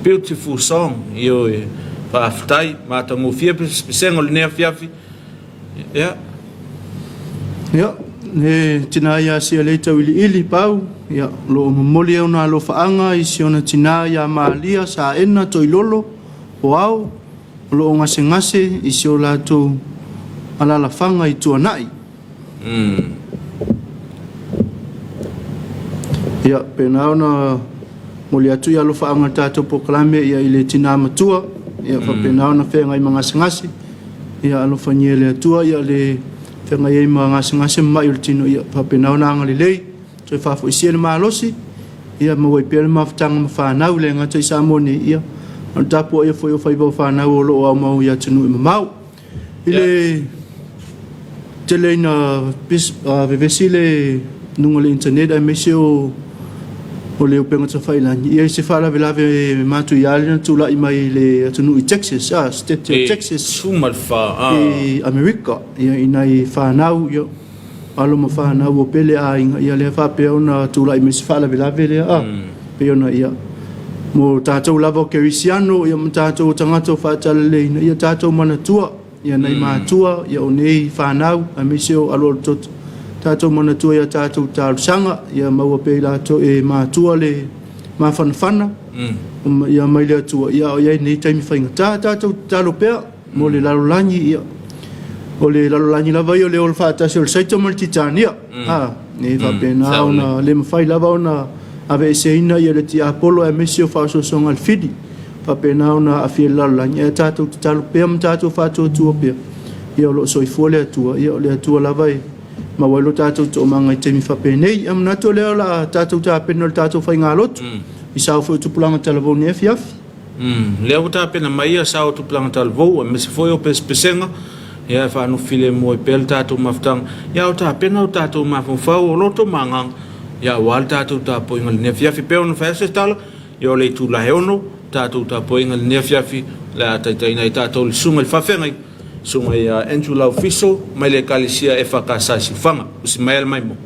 Beautiful song. Ioe, faafetai, matagofie pesega o lenei afiafi. Ia. Ia, le tina ia Sialei Tauiliili Pau, ia, o lo o momoli ona alofaaga i si ona tina ia Malia Saena Toilolo Poao, o lo o gasegase i si o latou alalafaga i Tuanai. Ia, pena ona momoli atu ia alofaaga o le tatou polokalame ia i le tina matua, ia faapena ona feagai ma gasegase, ia alofagia e le Atua ia le feagai ai ma gasegase ma mai o le tino, ia faapena ona agalelei, toe faafoisia le malosi, ia maua ai pea le mafutaga ma fanau, e le gata i Samoa nei, ia a o le tapuaia foi o faiva o fanau o lo o aumau i atunuu e mamao. I le tele ina vevesi le luga o le internet aemaise o le upega tafailagi, ia i se faalavelave matuia lea na tulai mai i le atunuu i Texas, state o Texas i Amerika, ia i nai fanau, ia, alo ma fanau o pele aiga, ia lea faapea ona tulai mai se faalavelave lea, pei ona ia mo tatou lava o kerisiano, ia ma tatou o tagata o faatalaleina, ia tatou manatua ia nai matua, ia o nei fanau aemaise o aloalo toto, tatou manatua ia tatou talosaga, ia maua pea i latou e matua le mafanafana ia mai le Atua, ia o i ai nei taimi faigata, tatou tatalo pea mo le lalolagi, ia o le lalolagi lava ia o le ola faatasi o le Saito ma le Titania, e faapena ona le mafai lava ona aveeseina ia le tiapolo aemaise o faaosoosoga a le fili, faapena ona aafia i le lalolagi, ae tatou tatalo pea ma tatou faatuatua pea, ia o lo o soifua le Atua, ia o le Atua lava e maua ai lo tatou toomaga i taimi faapenei. Ia manatu o lea o le a tatou tapena o le tatou faigalotu i sao foi o tupulaga talavou nei afiafi. Lea ua tapena mai ia sao o tupulaga talavou aemaise foi o pesepesega, ia e faanofo filemu ai pea le tatou mafutaga. Ia o tapena o tatou mafaufau o loto ma agaga, ia aua le tatou tapuaiga i lenei afiafi. E pei ona fai atu se tala, ia o le itula e 6 tatou tapuaiga i lenei afiafi, o le a taitaiina ai tatou i le susuga i le faafeagai, susuga ia Andrew Laufiso mai le Ekalesia EFKS i Siufaga. Usi mai a le maimoa.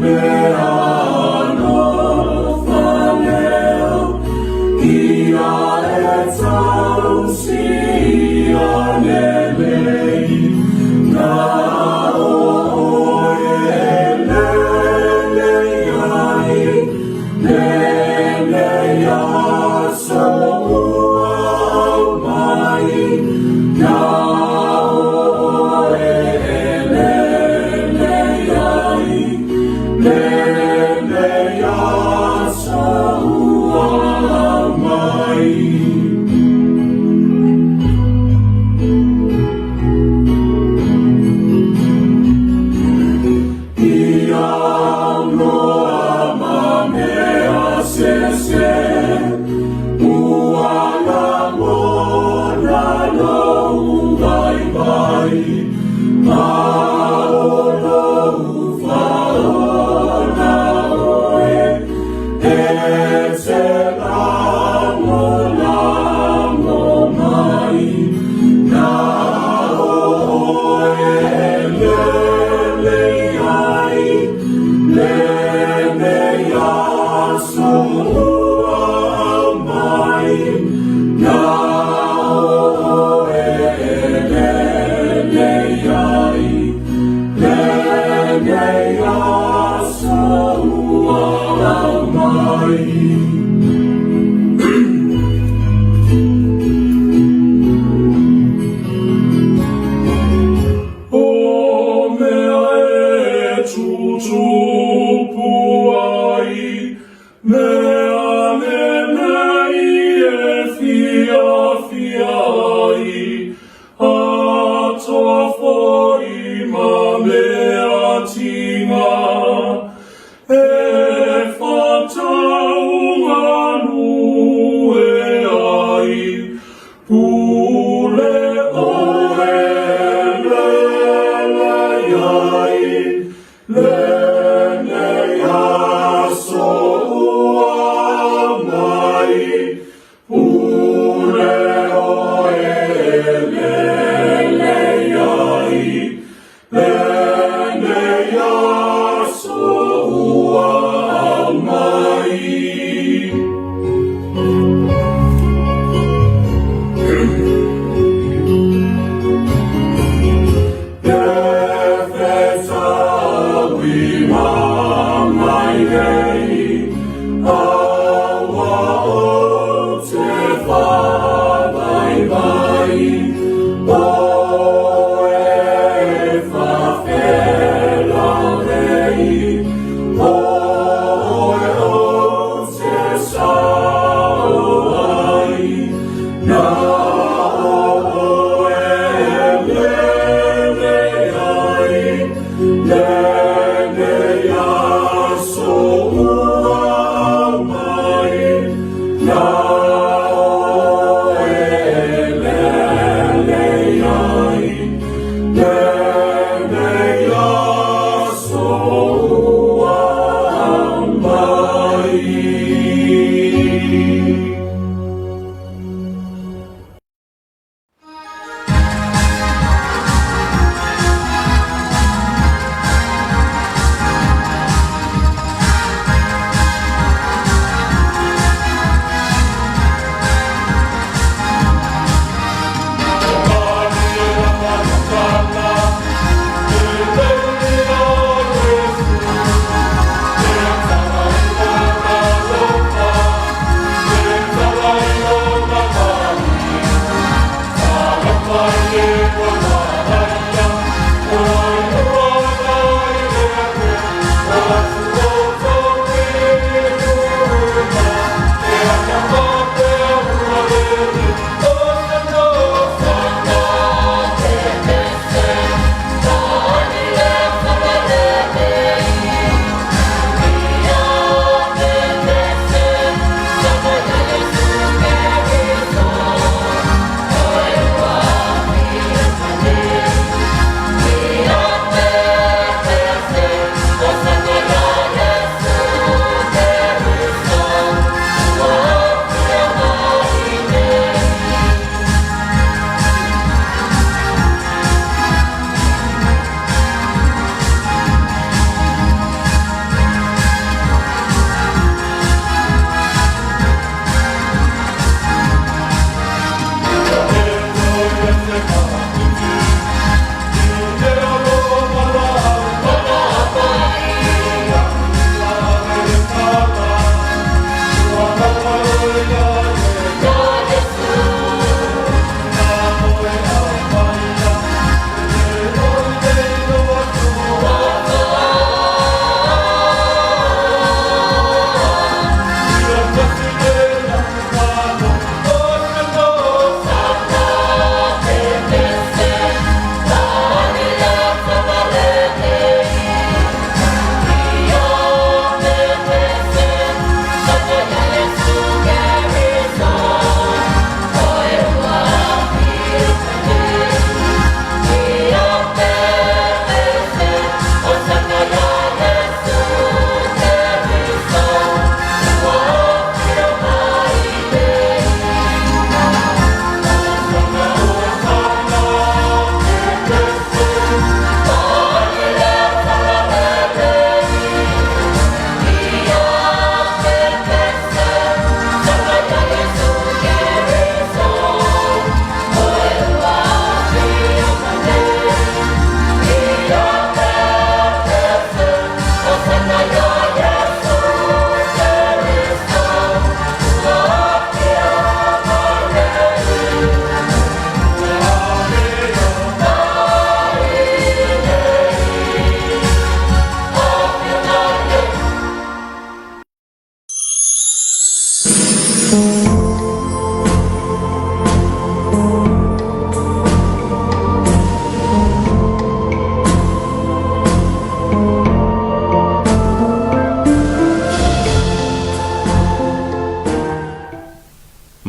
E whataunga.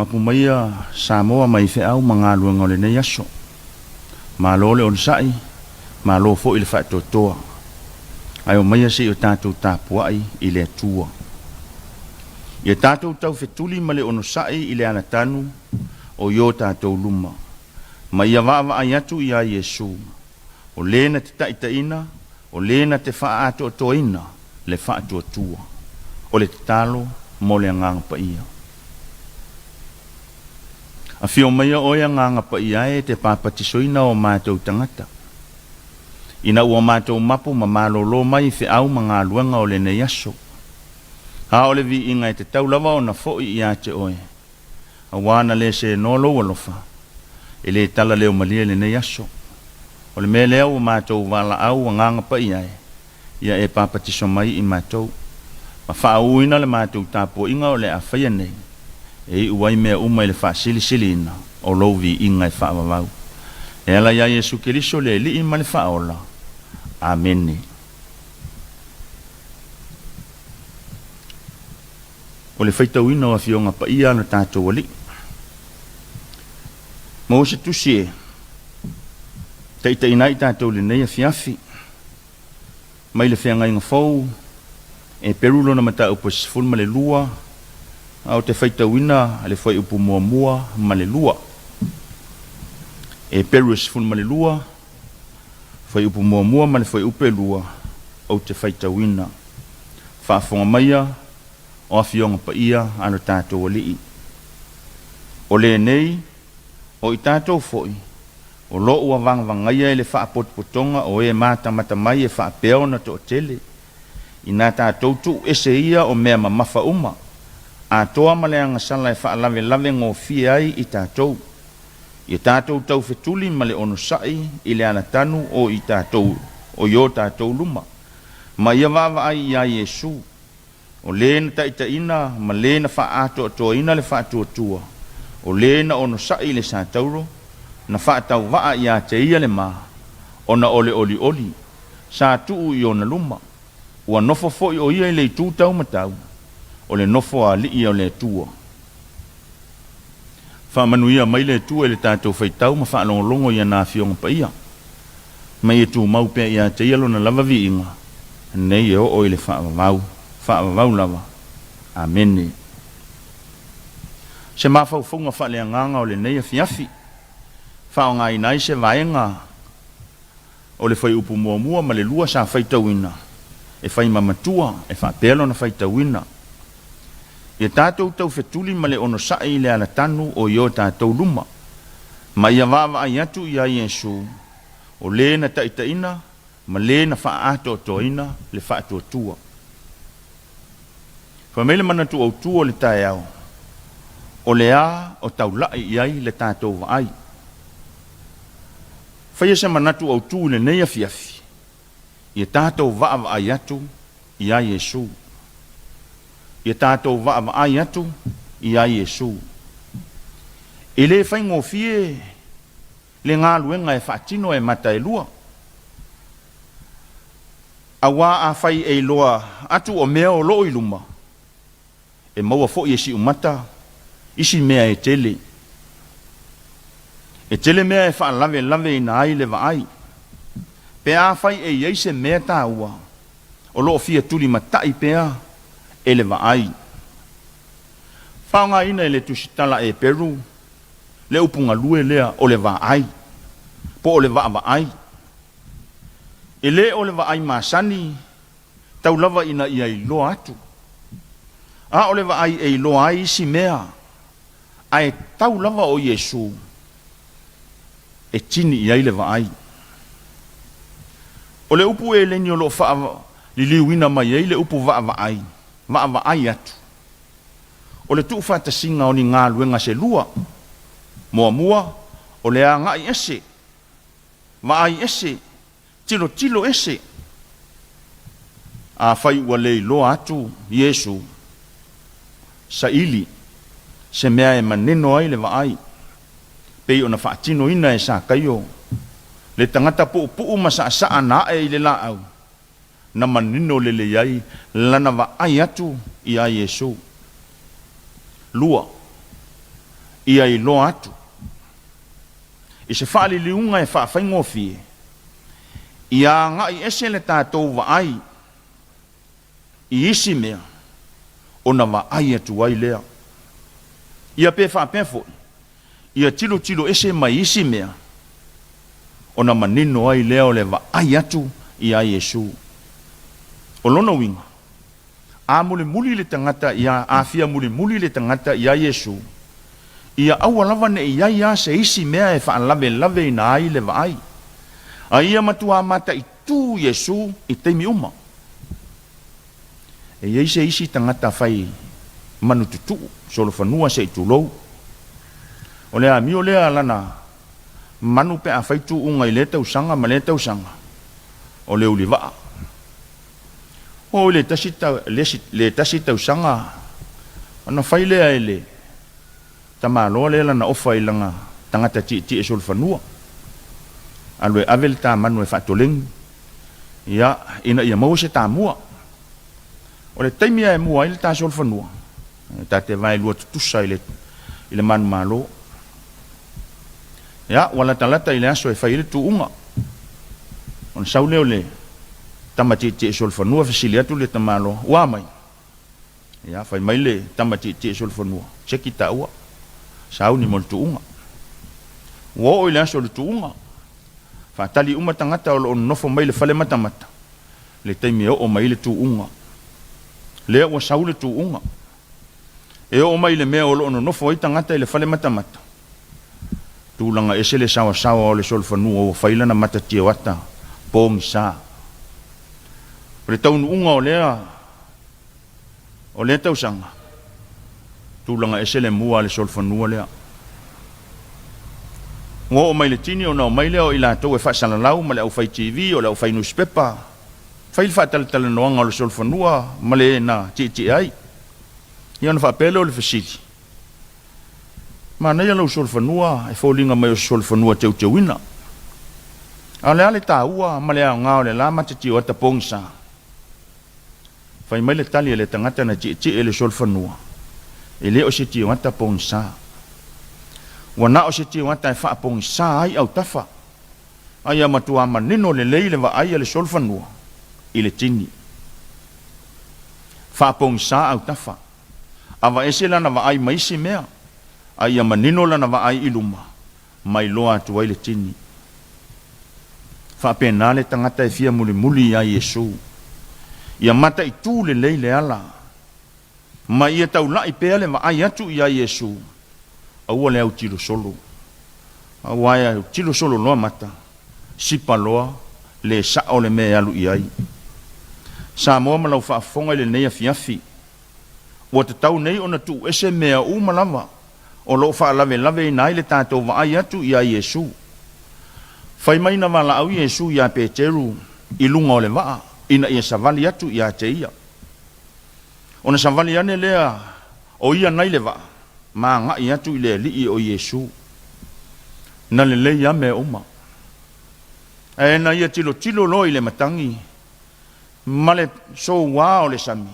Mapu maia Samoa mai feau ma galuega o lenei aso. Malo le onosai, malo foi le faatoatoa. Ae omaia se i o tatou tapuai i le Atua. Ia tatou taufetuli ma le onosai i le alatanu o i o tatou luma, ma ia vaavaai atu iā Iesu, o Le na te taitaiina, o Le na te faaatoatoaina le faatuatua. O le tatalo mo le Agaga Paia. Afio maia oe Agaga Paia e te papatisoina o matou tagata. Ina ua matou mapu ma malolo mai i feau ma galuega o lenei aso. A o le viiga e tatau lava ona foi ia te oe, auā na le senoa lou alofa, e le tala leo malie lenei aso. O le mea lea ua matou valaau Agaga Paia e, ia e papatiso mai i matou, ma faaūina le matou tapuaiga o le a faia nei, e iu ai mea uma i le faasilisiliina o lou viiga e faavavau. E ala iā Iesu Keriso le Alii ma le Faaola. Amene. O le faitauina o Afioga Paia a lo tatou Alii. Maua se tusi e taitaiina ai tatou i lenei afiafi. Mai le Feagaiga Fou, Eperu lona mataupu e 12, a ou te faitauina le fuaiupu muamua ma le lua. Eperu e 12, fuaiupu muamua ma le fuaiupu e lua, ou te faitauina. Faafofoga maia, o Afioga Paia a lo tatou Alii. O lenei, o i tatou foi, O lo ua vagavagaia e le faapotopotoga o e matamata mai e faapea ona toatele, ina tatou tuu ese ia o mea mamafa uma, atoa ma le agasala e faalavelave gofie ai i tatou. Ia tatou taufetuli ma le onosai i le alatanu o i tatou o i o tatou luma, ma ia vaavaai iā Iesu, O le na taitaiina ma le na faaatoatoaina le faatuatua, o le na onosai i le satauro, na faatauvaa ia te ia le ma, ona o le olioli, sa tuu i ona luma, ua nofo foi o ia i le itu taumatau, o le nofo a alii o le Atua. Faamanuia mai le Atua i le tatou faitau ma faalogologo i ana Afioga Paia. Ma ia tumau pea ia te Ia Lona lava viiga, nei e oo i le faavavau, faavavau lava. Amene. Se mafaufauga faaleagaga o lenei afiafi, faaaogaina ai se vaega o le fuaiupu muamua ma le lua sa faitauina, e fai ma matua e faapea lona faitauina. Ia tatou taufetuli ma le onosai i le alatanu o i o tatou luma, ma ia vaavaai atu iā Iesu, o le na taitaiina ma le na faaatoatoaina le faatuatua. Fai mai le manatu autu o le taeao, o le a o taula'i i ai le tatou vaai. Faia se manatu autu i lenei afiafi, ia tatou vaavaai atu iā Iesu. Ia tatou vaavaai atu iā Iesu. E le faigofie le galuega e faatino e mata e lua. Auā afai e iloa atu o mea o loo i luma, e maua foi e siumata isi mea e tele. E tele mea e faalavelaveina ai le vaai. Pe afai e i ai se mea taua o lo o fia tulimatai pea e le vaai. Faaaogaina e le tusitala Eperu le upu galue lea o le vaai, po o le vaavaai. E le o le vaai masani tau lava ina ia iloa atu. A o le vaai e iloa ai isi mea, ae tau lava o Iesu e tini i ai le vaai. O le upu eleni o lo o faaliliuina mai ai le upu vaavaai, vaavaai atu, o le tuufaatasiga o ni galuega se lua. Muamua, o le agai ese, vaai ese, tilotilo ese. Afai ua le iloa atu Iesu, saili se mea e maneno ai le vaai, pei ona faatinoina e Sakaio, le tagata puupuu ma saasaa na ae i le laau, na manino lelei ai lana vaai atu iā Iesu. Lua. Ia iloa atu i se faaliliuga e faafaigofie, ia agai ese le tatou vaai i isi mea ona vaai atu ai lea. Ia pe faapea foi, ia tilotilo ese mai isi mea ona manino ai lea o le vaai atu iā Iesu. O lona uiga, a mulimuli le tagata iā, a fia mulimuli le tagata iā Iesu, ia aua lava ne i ai a se isi mea e faalavelaveina ai le vaai, a ia matuā mataitū Iesu i taimi uma. E i ai se isi tagata fai manu tutuu solofanua se i tulou. O le amio lea lana manu pe a fai tuuga i lea tausaga ma lea tausaga, o le ulivaa. Oo i le tasi, le tasi tausaga ona fai lea e le tamaloa lea lana ofa i lana tagata tietie solofanua. Alu e ave le ta manu e faatoleni, ia, ina ia maua se tamua. O le taimi a e mua ai le ta solofanua, ta te vaelua tutusa i le, i le manumalo. Ia, ua latalata i le aso e fai ai le tuuga. Ona sau lea o le tama tietie solofanua, fesili atu le tamaloa, Ua a mai? Ia, fai mai le tama tietie solofanua, Seki taua, sauni mo le tuuga. Ua oo i le aso o le tuuga, faatali uma tagata o lo o nonofo mai le fale matamata, le taimi e oo mai ai le tuuga. Lea ua sau le tuuga. E oo mai i le mea o lo o nonofo ai tagata i le fale matamata, tulaga ese le saoasaoa o le solofanua ua fai lana mata tioata pogisa. O le taunuuga o lea o lea tausaga, tulaga ese le mua a le solofanua lea. Ua oo mai le tini ona omai lea o i latou e faasalalau ma le aufai TV o le aufai nusipepa, fai le faatalatalanoaga o le solofanua ma le na tietie ai. Ia ona faapea lea o le fesili, Manaia lou solofanua e foliga mai o se solofanua teuteuina. A o le a le taua ma le aoga o le la matatioata pogisa? Fai mai le tali a le tagata na tietie i le solofanua, E le o se tioata pogisa. Ua na o se tioata e faapogisa ai autafa. A ia matuā manino lelei le vaai a le solofanua i le tini. Faapogisa autafa. Avaese lana vaai ma isi mea, a ia manino lana vaai i luma, ma iloa atu ai le tini. Faapena le tagata e fia mulimuli iā Iesu. Ia mataitū lelei le ala, ma ia taulaʻi pea le vaai atu iā Iesu, aua le autilo solo. Aua e autilo solo loa mata, sipa loa, le saʻo le mea e alu i ai. Samoa ma lau faafofoga i lenei afiafi, Ua tatau nei ona tuu ese mea uma lava o lo o faalavelaveina ai le tatou vaai atu iā Iesu. Fai mai na valaau Iesu iā Peteru i luga o le vaa ina ia savali atu iā te ia. Ona savali ane lea o ia nai le vaa ma agai atu i le Alii o Iesu. Na lelei a mea uma. Ae na ia tilotilo loa i le matagi ma le soua o le sami,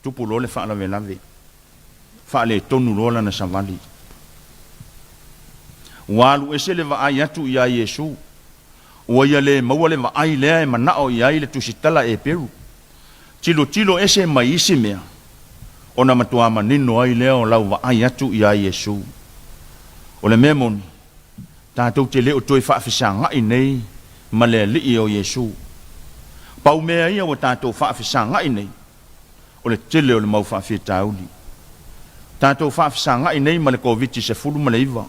tupu loa le faalavelave, faaletonu loa lana savali. Ua alu ese le vaai atu iā Iesu, ua ia le maua le vaai lea e manao i ai le tusitala Eperu. Tilotilo ese mai isi mea, ona matuā manino ai lea o lau vaai atu iā Iesu. O le mea moni, tatou te le o toe faafesagaʻi nei ma le Alii o Iesu. Pau mea ia ua tatou faafesagaʻi nei, o le tele o le mau faafitauli. Tatou faafesagaʻi nei ma le Koviti-19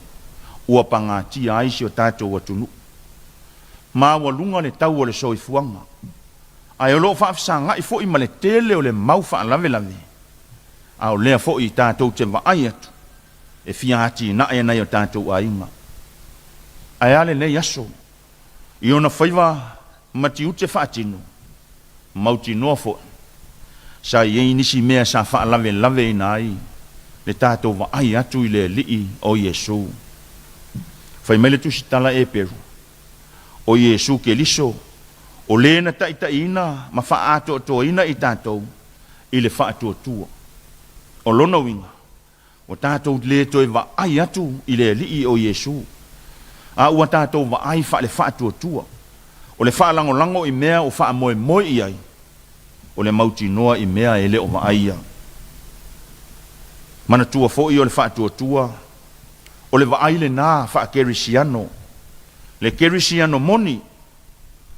ua pagatia ai si o tatou atunuu. Maualuga le tau o le soifuaga, ae o lo o faafesagaʻi foi ma le tele o le mau faalavelave, a o lea foi tatou te vaai atu e fia atinae nai o tatou aiga. Ae a lenei aso, i ona faiva ma tiute faatino, mautinoa foi, sa i ai nisi mea sa faalavelaveina ai le tatou vaai atu i le Alii o Iesu. Fai mai le Tusitala Eperu, O Iesu Keliso, o le na taitaiina ma faaatoatoaina i tatou i le faatuatua. O lona uiga, Ua tatou le toe vaai atu i le Alii o Iesu, a ua tatou vaai faale-faatuatua. O le faalagolago i mea ua faamoemoe i ai, o le mautinoa i mea e le o vaaia. Manatua foi o le faatuatua, o le vaai lena faakerisiano. Le kerisiano moni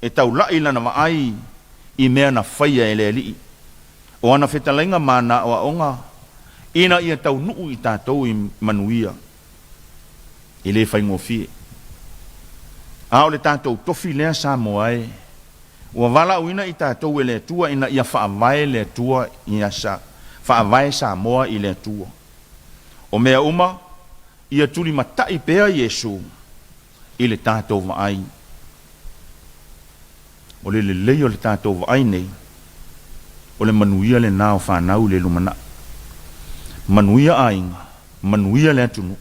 e taula'i lana vaai i mea na faia e le Alii, o ana fetalaiga ma ana aoaoga ina ia taunuu i tatou i manuia. E le faigofie. A o le tatou tofi lea Samoa e, ua valaauina i tatou e le Atua ina ia faavae le Atua ia sa, faavae Samoa i le Atua. O mea uma, ia tulimatai pea Iesu i le tatou vaai. O le lelei o le tatou vaai nei, o le manuia lena o fanau i le lumanai. Manuia aiga, manuia le atunuu,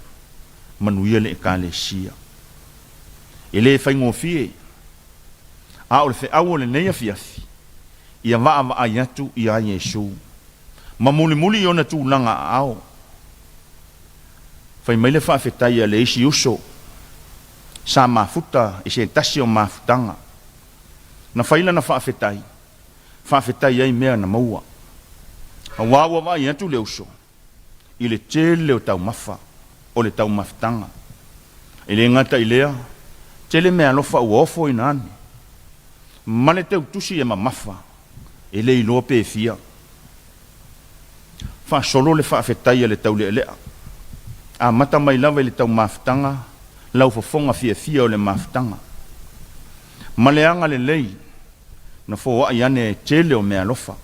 manuia le Ekalesia. E le faigofie, a o le feau o lenei afiafi, ia vaavaai atu iā Iesu, ma mulimuli i ona tulaga aao. Fai mai le faafetai a le isi uso sa mafuta i se tasi o mafutaga. Na fai lana faafetai, faafetai ai mea na maua. Auā ua vaai atu le uso i le tele o taumafa o le taumafutaga. E le gata i lea, tele meaalofa ua ofoina ane, ma le teutusi e mamafa, e le iloa pe fia. Faasolo le faafetai a le taulealea. Amata mai lava i le taumafutaga lau fofoga fiafia o le mafutaga. Ma le agalelei na foai ane e tele o meaalofa.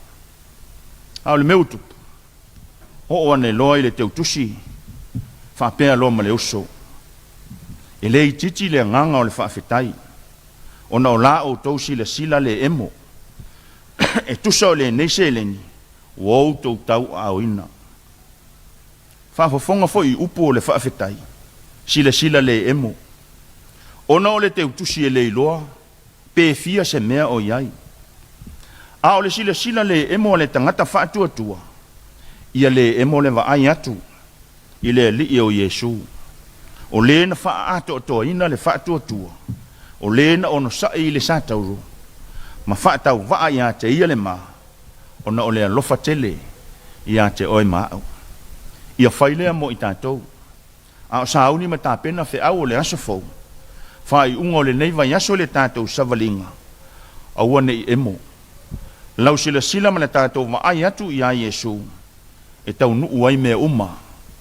A o le mea ua tupu, oo ane loa i le teutusi, faapea loa ma le uso, E le itiiti le agaga o le faafetai, ona o la outou silasila le emo, e tusa o lenei seleni ua outou tauaaoina. Faafofoga foi i upu o le faafetai, silasila le emo, ona o le teutusi e le iloa pe fia se mea o i ai. A o le silasila le emo a le tagata faatuatua, ia le emo le vaai atu i le Alii o Iesu, o le na faaatoatoaina le faatuatua, o le na onosai i le satauro ma faatauvaa iā te ia le ma, ona o le alofa tele iā te oe ma a'u. Ia fai lea mo i tatou. A o sauni ma tapena feau o le aso fou, faaiuga o lenei vaiaso i le tatou savaliga, aua ne i emo lau silasila ma le tatou vaai atu iā Iesu e taunuu ai mea uma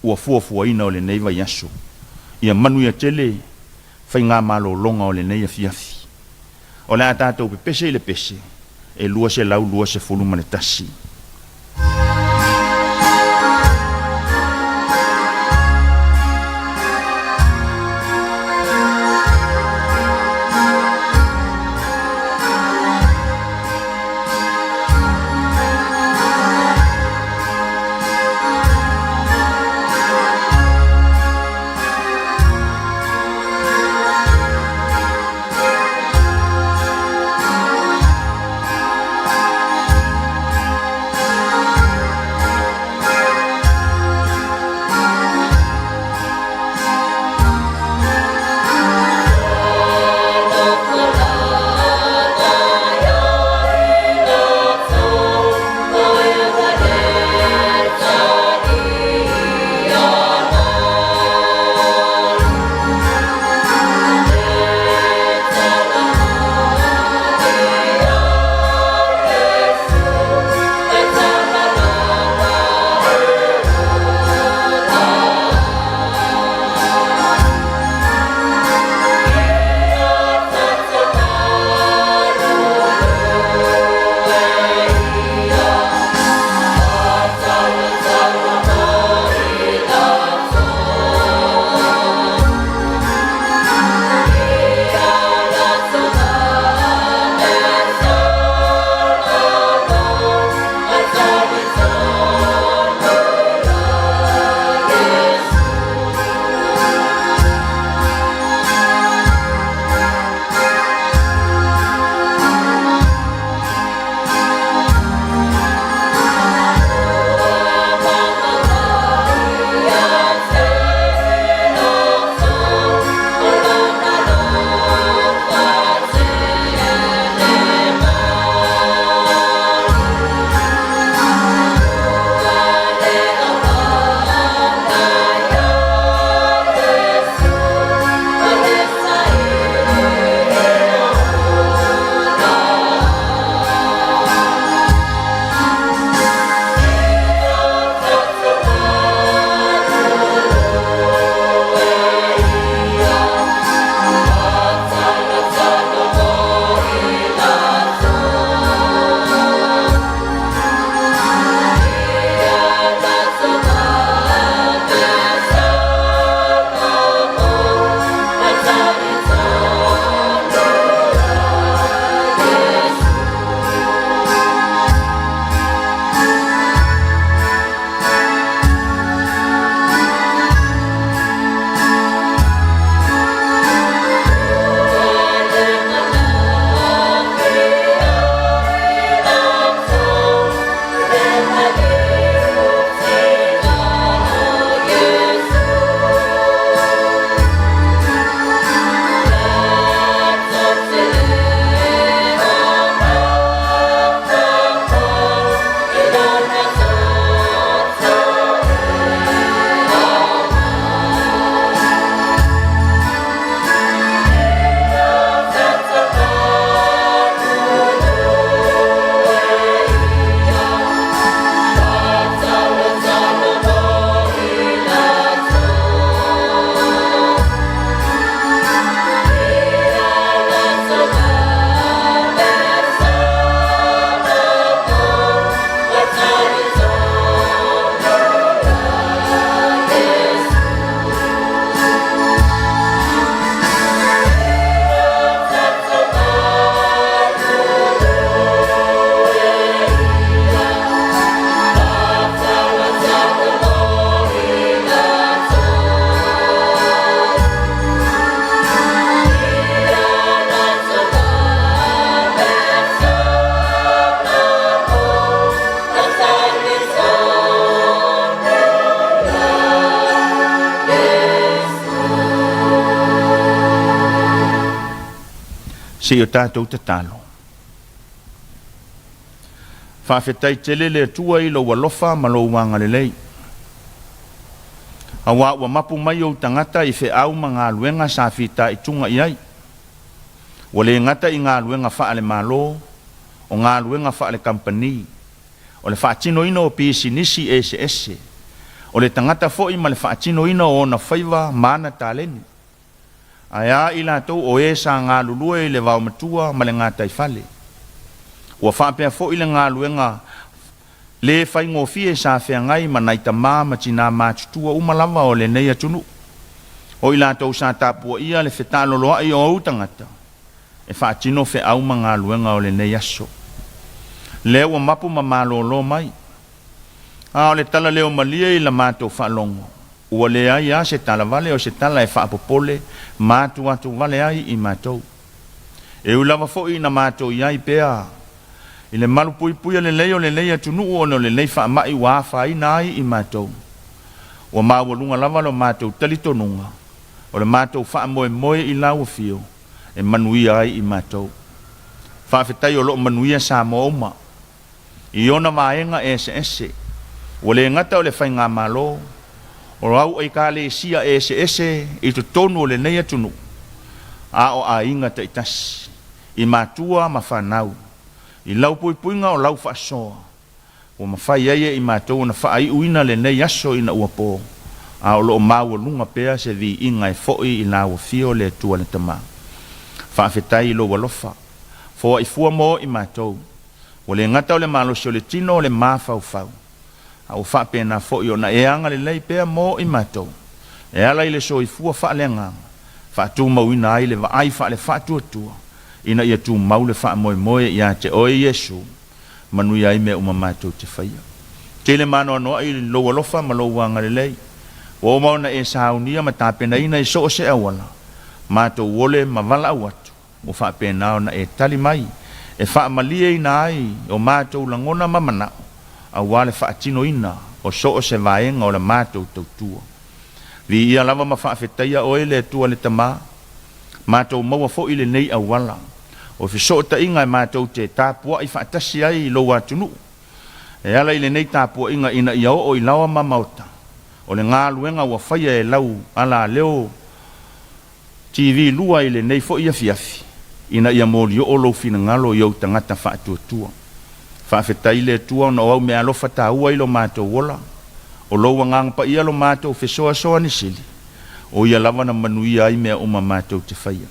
ua fuafuaina o lenei vaiaso. Ia manuia tele faigamalologa o lenei afiafi. O le a tatou pepese i le pese e 221. Se i o tatou tatalo. Faafetai tele le Atua i lou alofa ma lou agalelei. Auā ua mapu mai ou tagata i feau ma galuega sa fitaituga i ai. Ua le gata i galuega faale-Malo, o galuega faale-kamupani, o le faatinoina o pisinisi eseese, o le tagata foi ma le faatinoina o ona faiva ma ana taleni. Ae a i latou o e sa galulue i le vaomatua ma le gataifale. Ua faapea foi le galuega lē faigofie sa feagai ma nai tamā ma tinā matutua uma lava o lenei atunuu, o i latou sa tapuaia le fetaaloloa'i o ou tagata e faatino feau ma galuega o lenei aso. Lea ua mapu ma malōlō mai. A o le tala leo malie i la matou faalogo, ua leai a se tala vale o se tala e faapopole ma atuatu vale ai i matou. E ui lava foi ina matou i ai pea i le malupuipuia lelei o lenei atunuu ona o lenei faamai ua afaina ai i matou, ua maualuga lava lo matou talitonuga o le matou faamoemoe i lau Afio e manuia ai i matou. Faafetai o lo o manuia Samoa uma i ona vaega eseese, ua le gata o le faigamalo, o au Ekalesia eseese i totonu o lenei atunuu, a o aiga taitasi, i matua ma fanau, i lau puipuiga o lau faasoa, ua mafai ai e i matou ona faaiuina lenei aso ina ua po, a o lo o maualuga pea se viiga e foi i lau Afio le Atua le Tama. Faafetai i lou alofa, foai fua mo i matou. Ua le gata o le malosi o le tino o le mafaufau, a ua faapena foi ona e agalelei pea mo i matou, e ala i le soifua faaleagaga, faatumauina ai le vaai faale-faatuatua, ina ia tumau le faamoemoe ia te Oe Iesu, manuia ai mea uma matou te faia. Tele maanoanoaʻi i lou alofa ma lou agalelei, ua uma ona e saunia ma tapenaina i so o se auala, matou ole ma valaau atu, Ua faapena ona e tali mai e faamalieina ai o matou lagona ma manao aua le faatinoina o so o se vaega o la matou tautua. Viia lava ma faafetaia Oe le Atua le Tama, matou maua foi lenei auala o fesootaiga e matou te tapuai faatasi ai i Lou atunuu e ala i lenei tapuaiga ina ia oo i laoa ma maota o le galuega ua faia e lau alaleo TV 2 i lenei foi afiafi, ina ia molioo lou finagalo i ou tagata faatuatua. Faafetai i le Atua ona o au meaalofa taua i lo matou ola, o lou Agaga Paia lo matou fesoasoani sili, o ia lava na manuia ai mea uma matou te faia.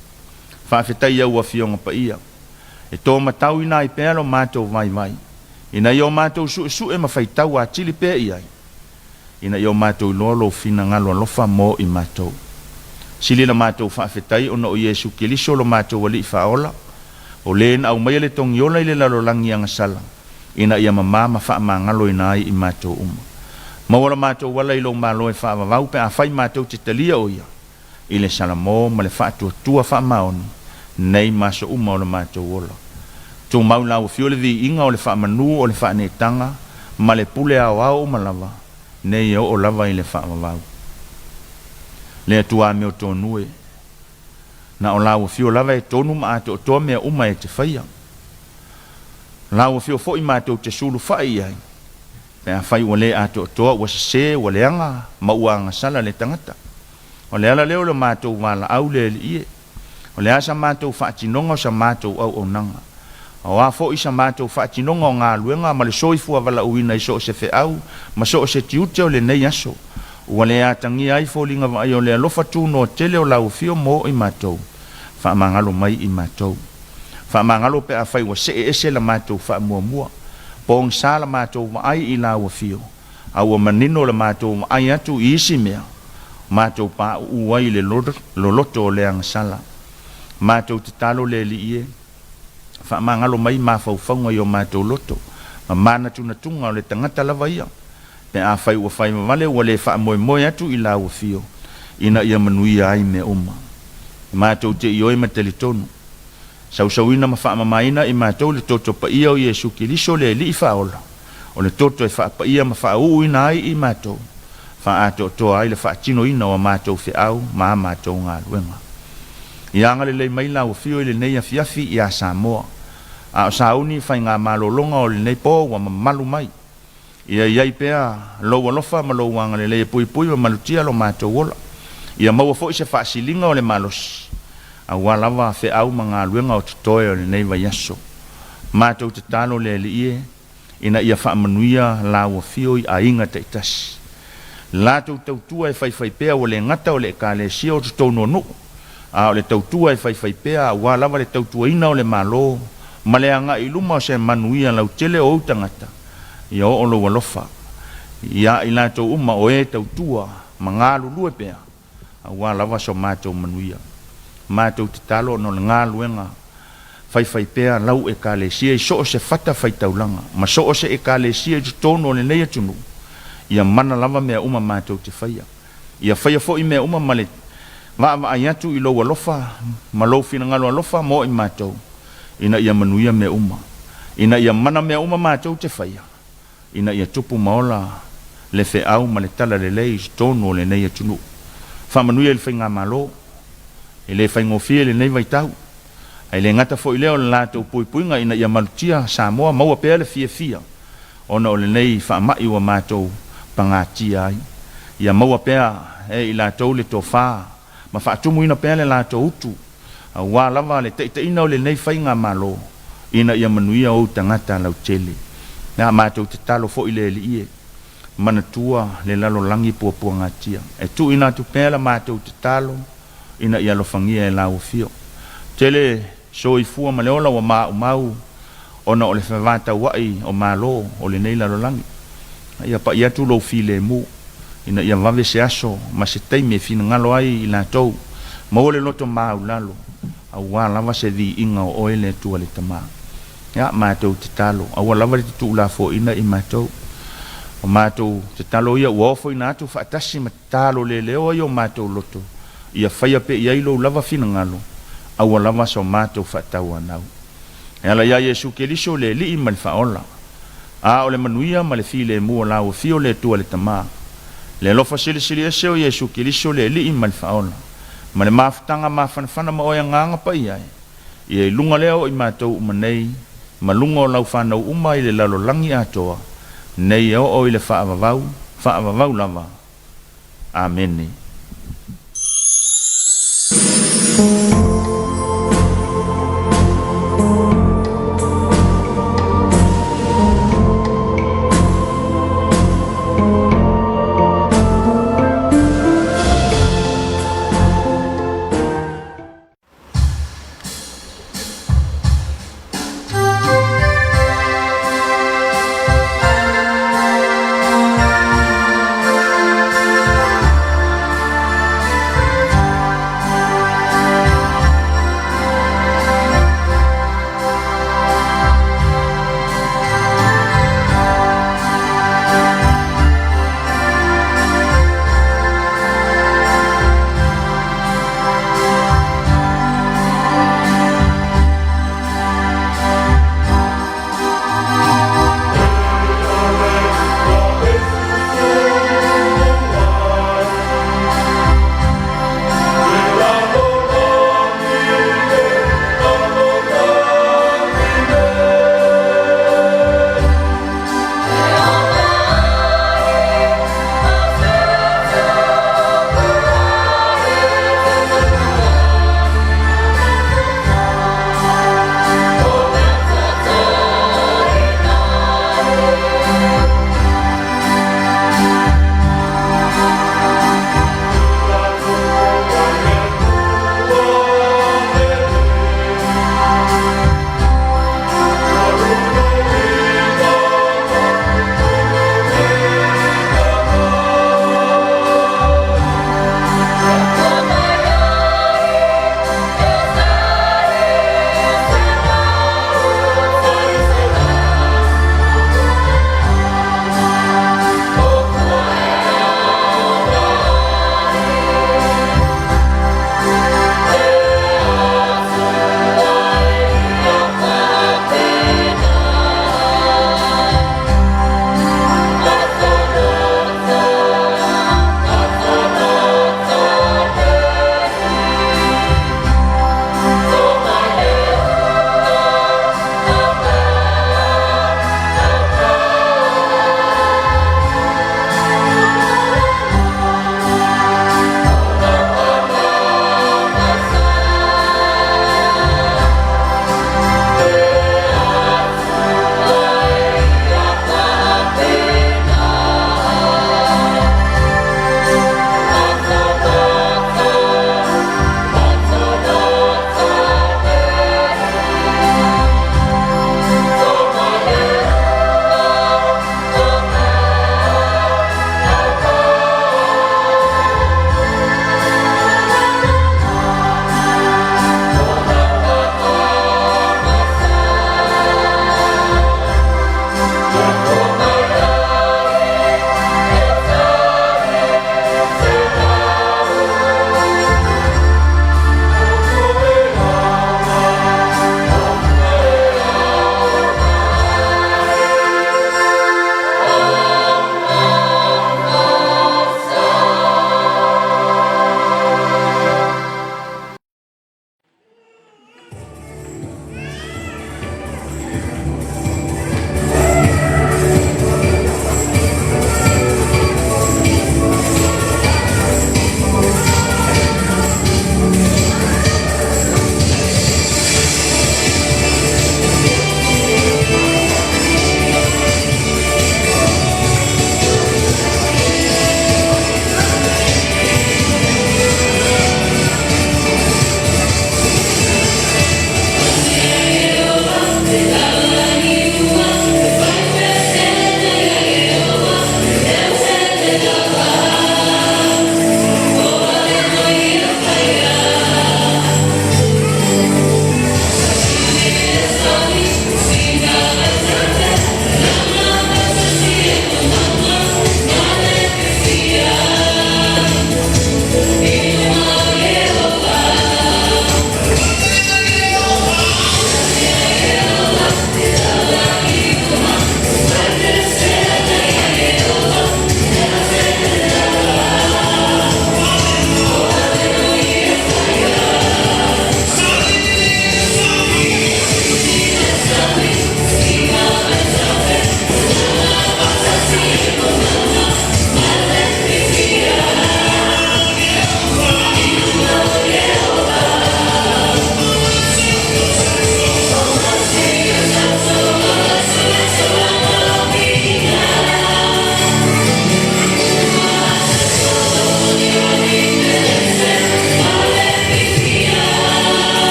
Faafetai i au Afioga Paia, e tōmatauina ai pea lo matou vaivai, ina ia o matou suesue ma faitau atili pea i ai, ina ia o matou iloa lou finagalo alofa mo i matou. Sili la matou faafetai ona o Iesu Keliso lo matou Alii Faaola, o Le na aumaia le togiola i le lalolagi agasala, ina ia mamā ma faamagaloina ai i matou uma. Maua la matou ala i lou Malo e faavavau pe afai matou te talia o Ia i le salamo ma le faatuatua faamaoni nei ma aso uma o le matou ola. Tumau lau afio le viiga o le faamanu o le faaneetaga ma le pule aoao uma lava, nei e oo lava i le faavavau. Le Atua amiotonu e, na o lau afio lava e tonu ma atoatoa mea uma e te faia. Lau afio foi matou te sulufai i ai, pe afai ua le atoatoa, ua sese, ua leaga ma ua agasala le tagata. O le ala lea o le matou valaau le Alii e, o le a sa matou faatinoga o sa matou auaunaga? A o a foi sa matou faatinoga o galuega ma le soifua valaauina i so o se feau ma so o se tiute o lenei aso, ua le atagia ai foliga vaaia o le alofa tunoa tele o lau Afio mo i matou? Faamagalo mai i matou. Faamagalo pe afai ua see ese la matou faamuamua, pogisa la matou vaai i lau Afio, a ua manino le matou vaai atu i isi mea, matou pauu ai i le loloto o le agasala. Matou tatalo le Alii e, faamagalo mai mafaufauga i o matou loto, ma manatunatuga o le tagata lava ia, pe afai ua fai vavale ua le faamoemoe atu i lau Afio, ina ia manuia ai mea uma. Matou te ioe ma talitonu, sausauina ma faamamaina i matou le toto paia o Iesu Keriso le Alii Faaola, o le toto e faapaia ma faauuina ai i matou, faaatoatoa ai le faatinoina o a matou feau ma a matou galuega. Ia agalelei mai lau Afio i lenei afiafi ia Samoa, a o sauni faigamalologa o lenei po ua mamalu mai. Ia i ai pea Lou alofa ma Lou agalelei e puipui ma malutia lo matou ola. Ia maua foi se faasiliga o le malosi, aua lava feau ma galuega o totoe o lenei vaiaso. Matou tatalo le Alii e, ina ia faamanuia lau Afio i aiga taitasi. Latou tautua e faifaipea ua le gata o le Ekalesia o totonu o nuu, a o le tautua e faifaipea aua lava le tautuaina o le Malo ma le agai i luma o se manuia lautele o ou tagata. Ia oo lou alofa ia i latou uma o e tautua ma galulue pea aua lava so matou manuia. Matou tatalo ona o le galuega faifaipea lau Ekalesia i so o se fata faitaulaga ma so o se Ekalesia i totonu o lenei atunuu, ia mana lava mea uma matou te faia. Ia faia foi mea uma ma le vaavaai atu i lou alofa ma lou finagalo alofa mo i matou, ina ia manuia mea uma, ina ia mana mea uma matou te faia, ina ia tupu ma ola le feau ma le talalelei i totonu o lenei atunuu. Faamanuia i le Faigamalo, e le faigofie lenei vaitau, ae le gata foi lea o le latou puipuiga ina ia malutia Samoa maua pea le fiafia ona o lenei faamai ua matou pagatia ai. Ia maua pea e i latou le tofa ma faatumuina pea le latou utu aua lava le taitaiina o lenei faigamalo ina ia manuia ou tagata lautele. A matou tatalo foi le Alii e, manatua le lalolagi puapuagatia. E tuuina atu pea la matou tatalo ina ia alofagia e lau Afio. Tele soifua ma le ola ua maumau ona o le fevataua'i o malo o lenei lalolagi. Ia pa'i atu lou filemu ina ia vave se aso ma se taimi e finagalo ai i latou, maua le loto maulalo, aua lava se viiga o oe le Atua le Tama. Ia, matou tatalo, aua lava le tutuulafoaiina i matou. O matou tatalo ia ua ofoina atu faatasi ma tatalo leleoa i o matou loto, ia faia pea i ai lou lava finagalo, aua lava so matou faatauanau. E ala iā Iesu Keliso le Alii ma le Faaola. A o le manuia ma le filemu o lau Afio le Atua le Tama, le alofa silisili ese o Iesu Keliso le Alii ma le Faaola, ma le mafutaga mafanafana ma oe Agaga Paia e, ia i luga lea o i matou uma nei, ma luga o lau fanau uma i le lalolagi atoa, nei e oo i le faavavau, faavavau lava. Amene.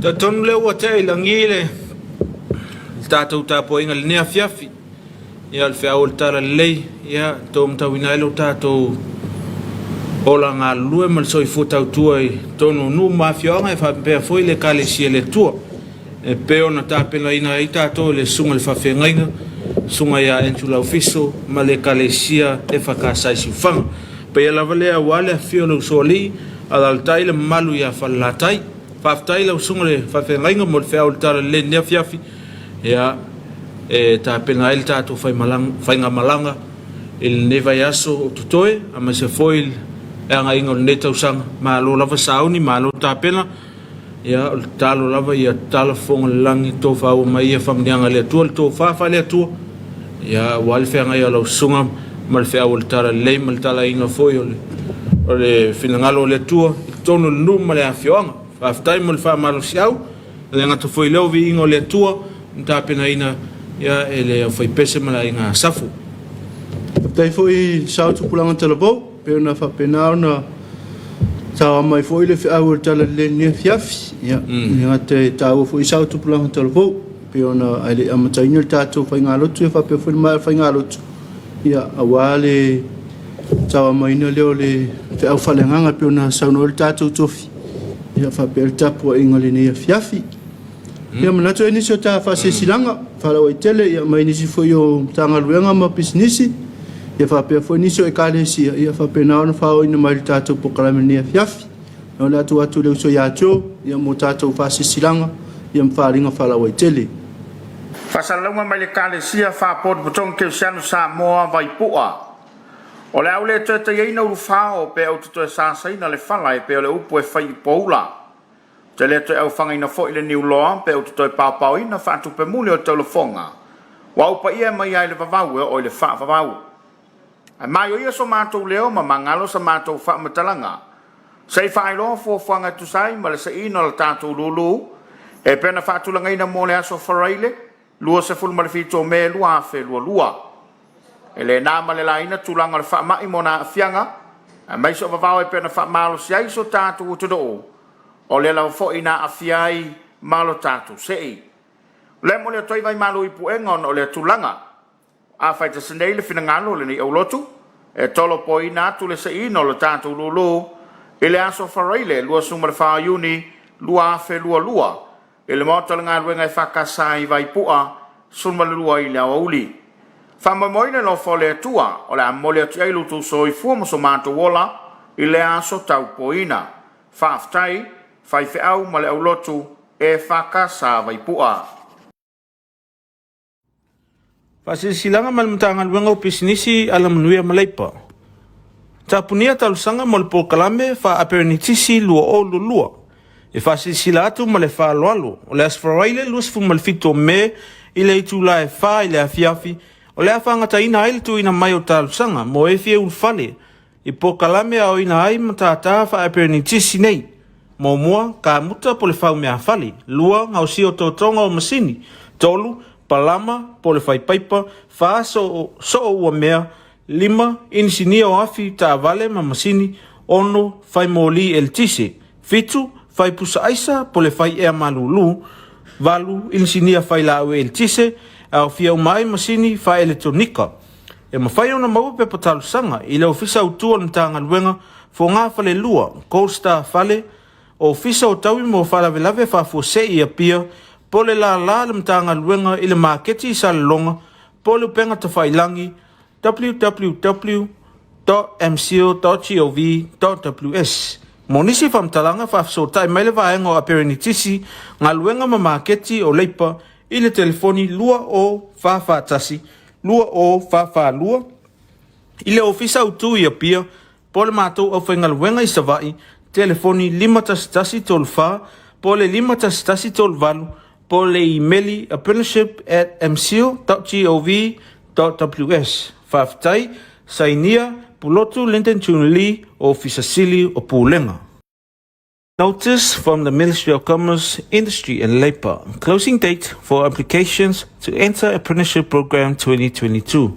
Talitonu lea ua tea i lagi le tatou tapuaiga i lenei afiafi. Ia, o le feau o le Talalelei, ia, tou matauina ai lo tatou ola galulue ma le soifua tautua i totonu o nuu ma afioaga e faapea foi le Ekalesia le Atua. E pei ona tapenaina ai tatou e le Susuga i le Faafeagaiga, Susuga ia Andrew Laufiso ma le Ekalesia EFKS i Siufaga. Paia lava lea aua le afifio o le Usoalii, alaalatai le mamalu ia Falelatai. Faafetai lau Susuga i le Faafeagaiga mo le feau o le Talalelei i lenei afiafi. Ia, e tapena ai le tatou faigamalaga i lenei vaiaso o totoe, aemaise foi le agaiga o lenei tausaga. Malo lava sauni, malo tapena. Ia, o le tatalo lava ia tatala fofoga o le lagi, tofaua mai ia faamanuiaga a le Atua, le tofa faale-Atua, ia, aua le feagai o lau susuga ma le feau o le Talalelei ma le talaina foi o le finagalo o le Atua i totonu o le nuu ma le afioaga. Faafetai mo le faamalosiau, e le gata foi i lea o viiga o le Atua na tapenaina ia e le aufaipese ma le aiga Asafo. Faafetai foi i le sao tupulaga talavou, pei ona faapena ona saoa mai foi le feau o le Talalelei i lenei afiafi. Ia, e le gata e taua foi sao tupulaga talavou, pei ona ae le i amataina le tatou faigalotu, ia faapea foi le maea o le faigalotu, ia, aua le tauamaina lea o le feau faaleagaga pei ona saunoa ai le tatou tofi, ia faapea le tapuaiga i lenei afiafi. Ia manatu ai nisi o ta faasilasilaga faalauaitele ia mai nisi foi o Matagaluega ma pisinisi, ia faapea foi nisi o Ekalesia, ia faapena ona faaooina mai le tatou polokalame i lenei afiafi. O le a tuu atu i le uso ia Joe ia mo tatou faasilasilaga ia ma faaaliga faalauaitele. Faasalalauga mai le Ekalesia Faapotopotoga Kerisiano Samoa Vaipua. O le a ou le toe taiaina ulufao pe ou te toe sasaina le fala e pei o le upu e fai i poula. Ou te le toe aufagaina foi le niuloa pe ou te toe paopaoina faatupemuli o le taulafoga ua ou paia mai ai le vavau e oo i le faavavau. Ae maioio so matou leo ma magalo sa matou faamatalaga se i faailoa fuafuaga e tusa ai ma le seiina o le tatou lulu e pei ona faatulagaina mo le aso Faraile 27 o Me 2022. E le na ma le laina tulaga o le faamai ma ona aafiaga, aemaise o vavao e pei ona faamalosi ai so tatou atunuu, o lea lava foi na aafia ai ma lo tatou sei. O lea e momoli atu ai vaimalu i puega ona o lea tulaga. Afai tasi nei le finagalo o lenei aulotu, e tolopoina atu le seiina o le tatou lulu i le aso Faraile 24 Iuni 2022 i le Maota o le Galuega e FKS i Vaipua, 12 i le aoauli. Faamoemoe le alofa o le Atua o le a momoli atu i ai lo outou soifua ma so matou ola i lea aso taupoina. Faafetai, faifeau ma le aulotu EFKS Vaipua. Faasilasilaga ma le Matagaluega o Pisinisi, Alamanuia ma Leipa. Tapunia talosaga mo le polokalame faa-aperenitisi 2022. E faasilasila atu ma le faaaloalo, o le Aso Faraile 27 o Me i le itula e 4 i le afiafi, o le a faagataina ai le tuuina mai o talosaga mo e fia ulufale i polokalame e aoina ai matata faa-aperenitisi nei. Muamua, kamuta po o le fau meafale. Lua, gaosia otootoga o masini. Tolu, palama po o le fai paipa. Fa, soo, soo ua mea. Lima, inisinia o afi, taavale ma masini. Ono, fai moli eletise. Fitu, fai pusa aisa po o le fai ea malūlū. Valu, inisinia fai laau eletise, e aofia uma ai masini faaeletonika. E mafai ona maua pepa talosaga i le Ofisa Autu o le Matagaluega, Fogafalelua, Gold Star Fale, Ofisa o Taui mo Faalavelave Faafuasei i Apia, po o le lālā a le Matagaluega i le Maketi i Salelologa, po o le upega tafailangi www.mco.gov.ws. Mo nisi faamatalaga, faafesootai mai le Vaega o Aperenitisi, Galuega ma Maketi o Leipa i le telefoni 2041 2042 i le Ofisa Autu i Apia po o le matou aufaigaluega i Savaii, telefoni 51134 po o le 51138 po o le imeli apprenticeship@mco.gov.ws. Faafetai, sainia Pulotu Lyndon June Lee, Ofisa Sili o Pulega. Notice from the Ministry of Commerce, Industry and Labour. Closing date for applications to enter Apprenticeship Program 2022.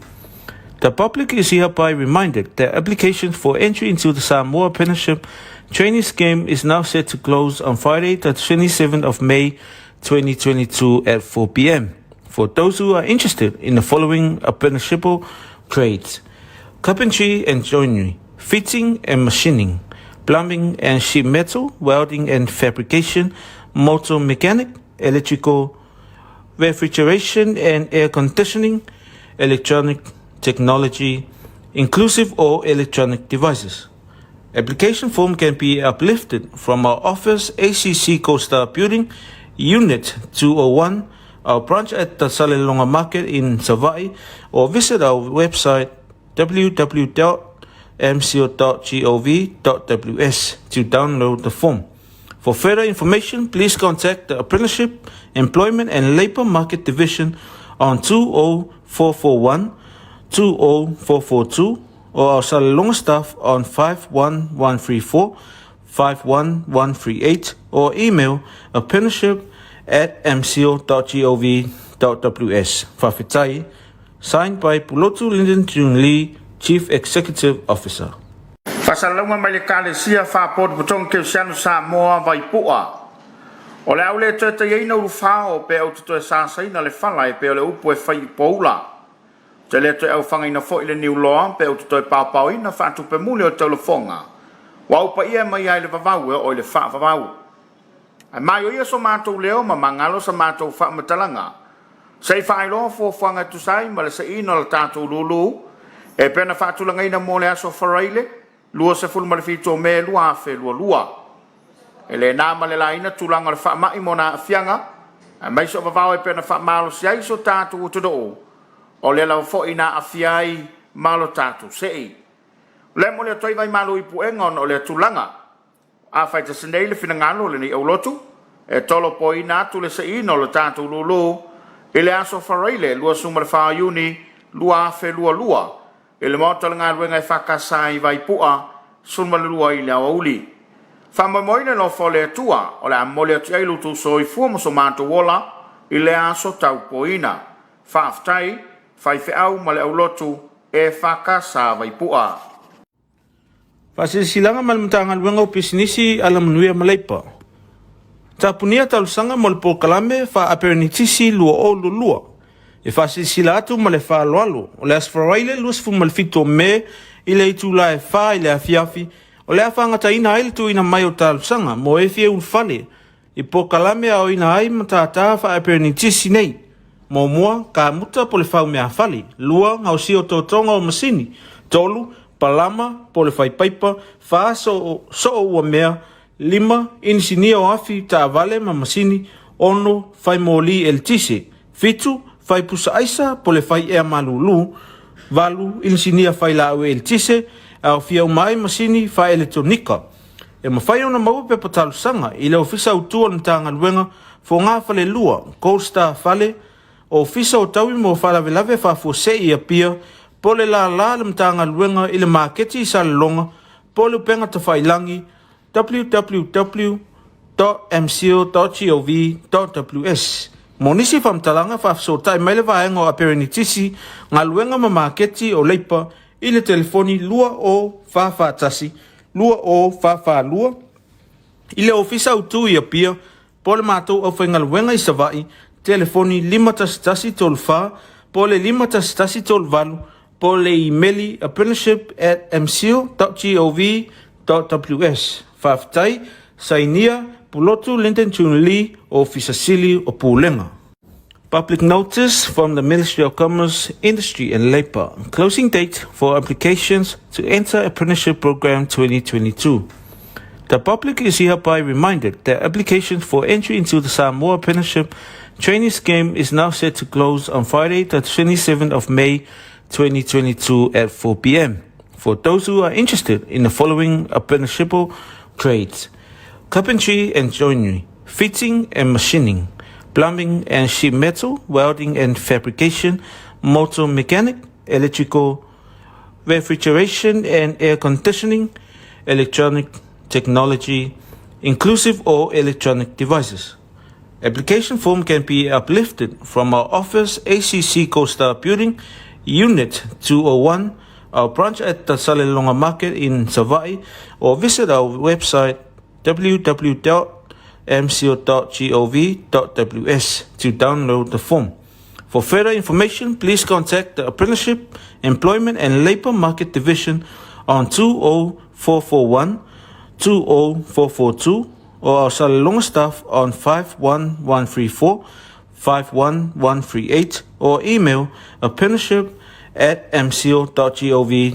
The public is hereby reminded that applications for entry into the Samoa Apprenticeship Training Scheme is now set to close on Friday, the 27th of May 2022 at 4 p.m. For those who are interested in the following apprenticeship trades: carpentry and joinery, fitting and machining, plumbing and sheet metal, welding and fabrication, motor mechanic, electrical, refrigeration and air conditioning, electronic technology, inclusive all electronic devices. Application form can be uplifted from our office, ACC Coastal Building, Unit 201, our branch at the Salelologa Market in Savai'i, or visit our website www.mco.gov.ws to download the form. For further information, please contact the Apprenticeship, Employment and Labour Market Division on 20441 20442 or our Salelologa staff on 51134 51138 or email apprenticeship at mco.gov.ws. Fa'afetai, signed by Pulotu Lyndon June Lee, Chief Executive Officer. Faasalalauga mai le Ekalesia Faapotopotoga Kerisiano Samoa Vaipu'a. O le a ou le toe taiaina ulufao pe ou te toe sasaina le fala e pei o le upu e fai i poula. Ou te le toe aufagaina foi le niuloa pe ou te toe paopaoina faatupemuli o le taulafoga ua ou paia mai ai le vavau e oo i le faavavau. Ae maioio so matou leo ma magalo sa matou faamatalaga se i faailoa fuafuaga e tusa ai ma le seiina o le tatou lulu e pei ona faatulagaina mo le aso Faraile 27 o Me 2022. E le na ma le laina tulaga o le faamai ma ona aafiaga, aemaise o vavao e pei ona faamalosi ai so tatou atunuu, o lea lava foi na aafia ai ma lo tatou sei. O lea e momoli atu ai vaimalu i puega ona o lea tulaga. Afai tasi nei le finagalo o lenei aulotu e tolopoina atu le seiina o le tatou lulu i le aso Faraile 24 Iuni 2022 i le Maota o le Galuega e EFKS i Vaipu'a 12 i le aoauli. Faamoemoe i le alofa o le Atua o le a momoli atu i ai lo outou soifua ma so matou ola i lea aso taupoina. Faafetai, faifeau ma le aulotu EFKS Vaipu'a. Faasilasilaga ma le Matagaluega o Pisinisi, Alamanuia ma Leipa. Tapunia talosaga mo le polokalame faa-aperenitisi 2022. E faasilasila atu ma le faaaloalo, o le Aso Faraile 27 o Me i le itula e 4 i le afiafi, o le a faagataina ai le tuuina mai o talosaga mo e fia ulufale i polokalame e aoina ai matata faa-aperenitisi nei. Muamua, kamuta po o le fau meafale. Lua, gaosia otootoga o masini. Tolu, palama po o le faipaipa. Fa, soo, soo ua mea. Lima, inisinia o afi, taavale ma masini. Ono, fai moli eletise. Fitu, fai pusa aisa po o le fai ea malūlū. Valu, inisinia fai laau eletise, e aofia uma ai masini faaeletonika. E mafai ona maua pepa talosaga i le Ofisa Autu o le Matagaluega, Fogafalelua, Gold Star Fale, Ofisa o Taui mo Faalavelave Faafuasei i Apia, po o le lālā a le Matagaluega i le Maketi i Salelologa, po o le upega tafailangi www.mco.gov.ws. Mo nisi faamatalaga, faafesootai mai le Vaega o Aperenitisi, Galuega ma Maketi o Leipa i le telefoni 2041 2042 i le Ofisa Autu i Apia po o le matou aufaigaluega i Savaii, telefoni 51134 po o le 51138 po o le imeli apprenticeship@mco.gov.ws. Faafetai, sainia Pulotu Lyndon June Lee, Ofisa Sili o Pulega. Public notice from the Ministry of Commerce, Industry and Labour. Closing date for applications to enter Apprenticeship Program 2022. The public is hereby reminded that applications for entry into the Samoa Apprenticeship Training Scheme is now set to close on Friday, the 27th of May 2022 at 4 p.m. For those who are interested in the following apprenticeship trades: carpentry and joinery, fitting and machining, plumbing and sheet metal, welding and fabrication, motor mechanic, electrical, refrigeration and air conditioning, electronic technology, inclusive all electronic devices. Application form can be uplifted from our office, ACC Coastal Building, Unit 201, our branch at the Salelologa Market in Savaii, or visit our website www.mco.gov.ws to download the form. For further information, please contact the Apprenticeship, Employment and Labour Market Division on 20441 20442 or our Salelologa staff on 51134 51138 or email apprenticeship at mco.gov.ws.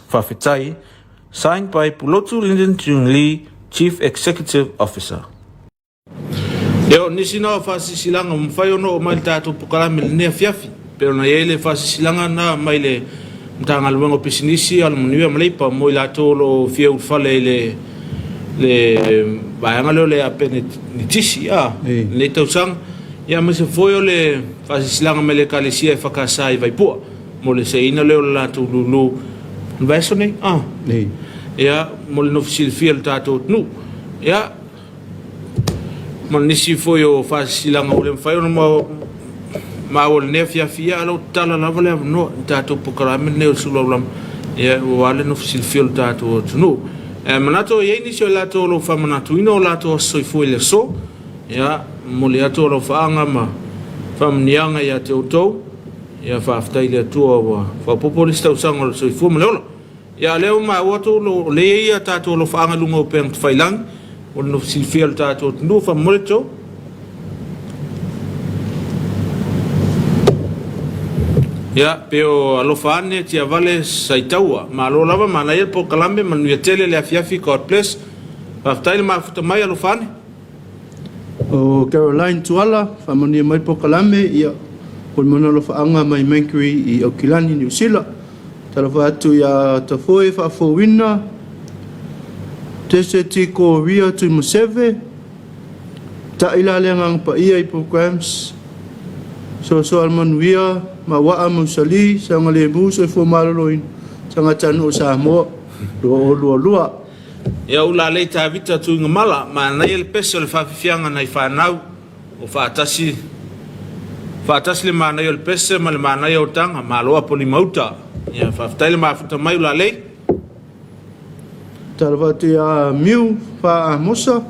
Faafetai, signed by Pulotu Lyndon June Lee, Chief Executive Officer. Ia, o nisi na o faasisilaga ua mafai ona oo mai i le tatou pokalame i lenei afiafi, pei ona i ai le faasisilaga na mai le Matagaluega o Pisinisi, Alamanuia ma Leipa mo i latou o lo o fia ulufale i le le vaega lea o le apenetisi a lenei tausaga, ia aemaise foi o le faasisilaga mai le Ekalesia EFKS i Vaipua mo le seiina lea o le latou lulu i le vaiaso nei a ia mo le nofo silafia e le tatou atunuu. Ia ma nisi foi o faasisilaga ua le mafai ona maua i lenei afiafi, ia a o lo o tatala lava le avanoa i le tatou polokalame lenei o le Sulu Aulama, ia aua le nofo silafia o le tatou atunuu. Ae manatu e i ai nisi o i latou o lo o faamanatuina o latou aso soifua i le aso, ia momoli atu alofaaga ma faamanuiaga ia te outou, ia faafetai i le Atua ua faaopoopo le isi tausaga o le soifua ma le ola. Ia o lea ua maua atu o lea e i ai a tatou alofaaga i luga o upega tafailagi mo le nofo silafia o le tatou atunuu. Faamomoli atu. Ia, pe o alofa ane Tiavale Saitaua. Malo lava, manaia le polokalame, manuia tele le afiafi, God bless. Faafetai le mafuta mai, alofa ane. O Caroline Tuala, faamanuia mai le polokalame, ia, o le mana alofaaga mai Mercury i Aukilani, Niu Sila. Talofa atu ia Tafoe Faafouina, Tese Tikoria Tuimaseve, Ta'i la le Agaga Paia i programs, Soasoa le Manuia, Mauaa Mausali, Saogalemu, Soifua Maloloina, Tagatanuu o Samoa 2022. Ia Ulalei Tavita Tuigamala, manaia le pese o le faafifiaga nai fanau. O faatasi faatasi le manaia o le pese ma le manaia o taga, malo apo limauta. Ia faafetai le mafuta mai Ulalei. Talofa atu ia Miu Fa Amosa,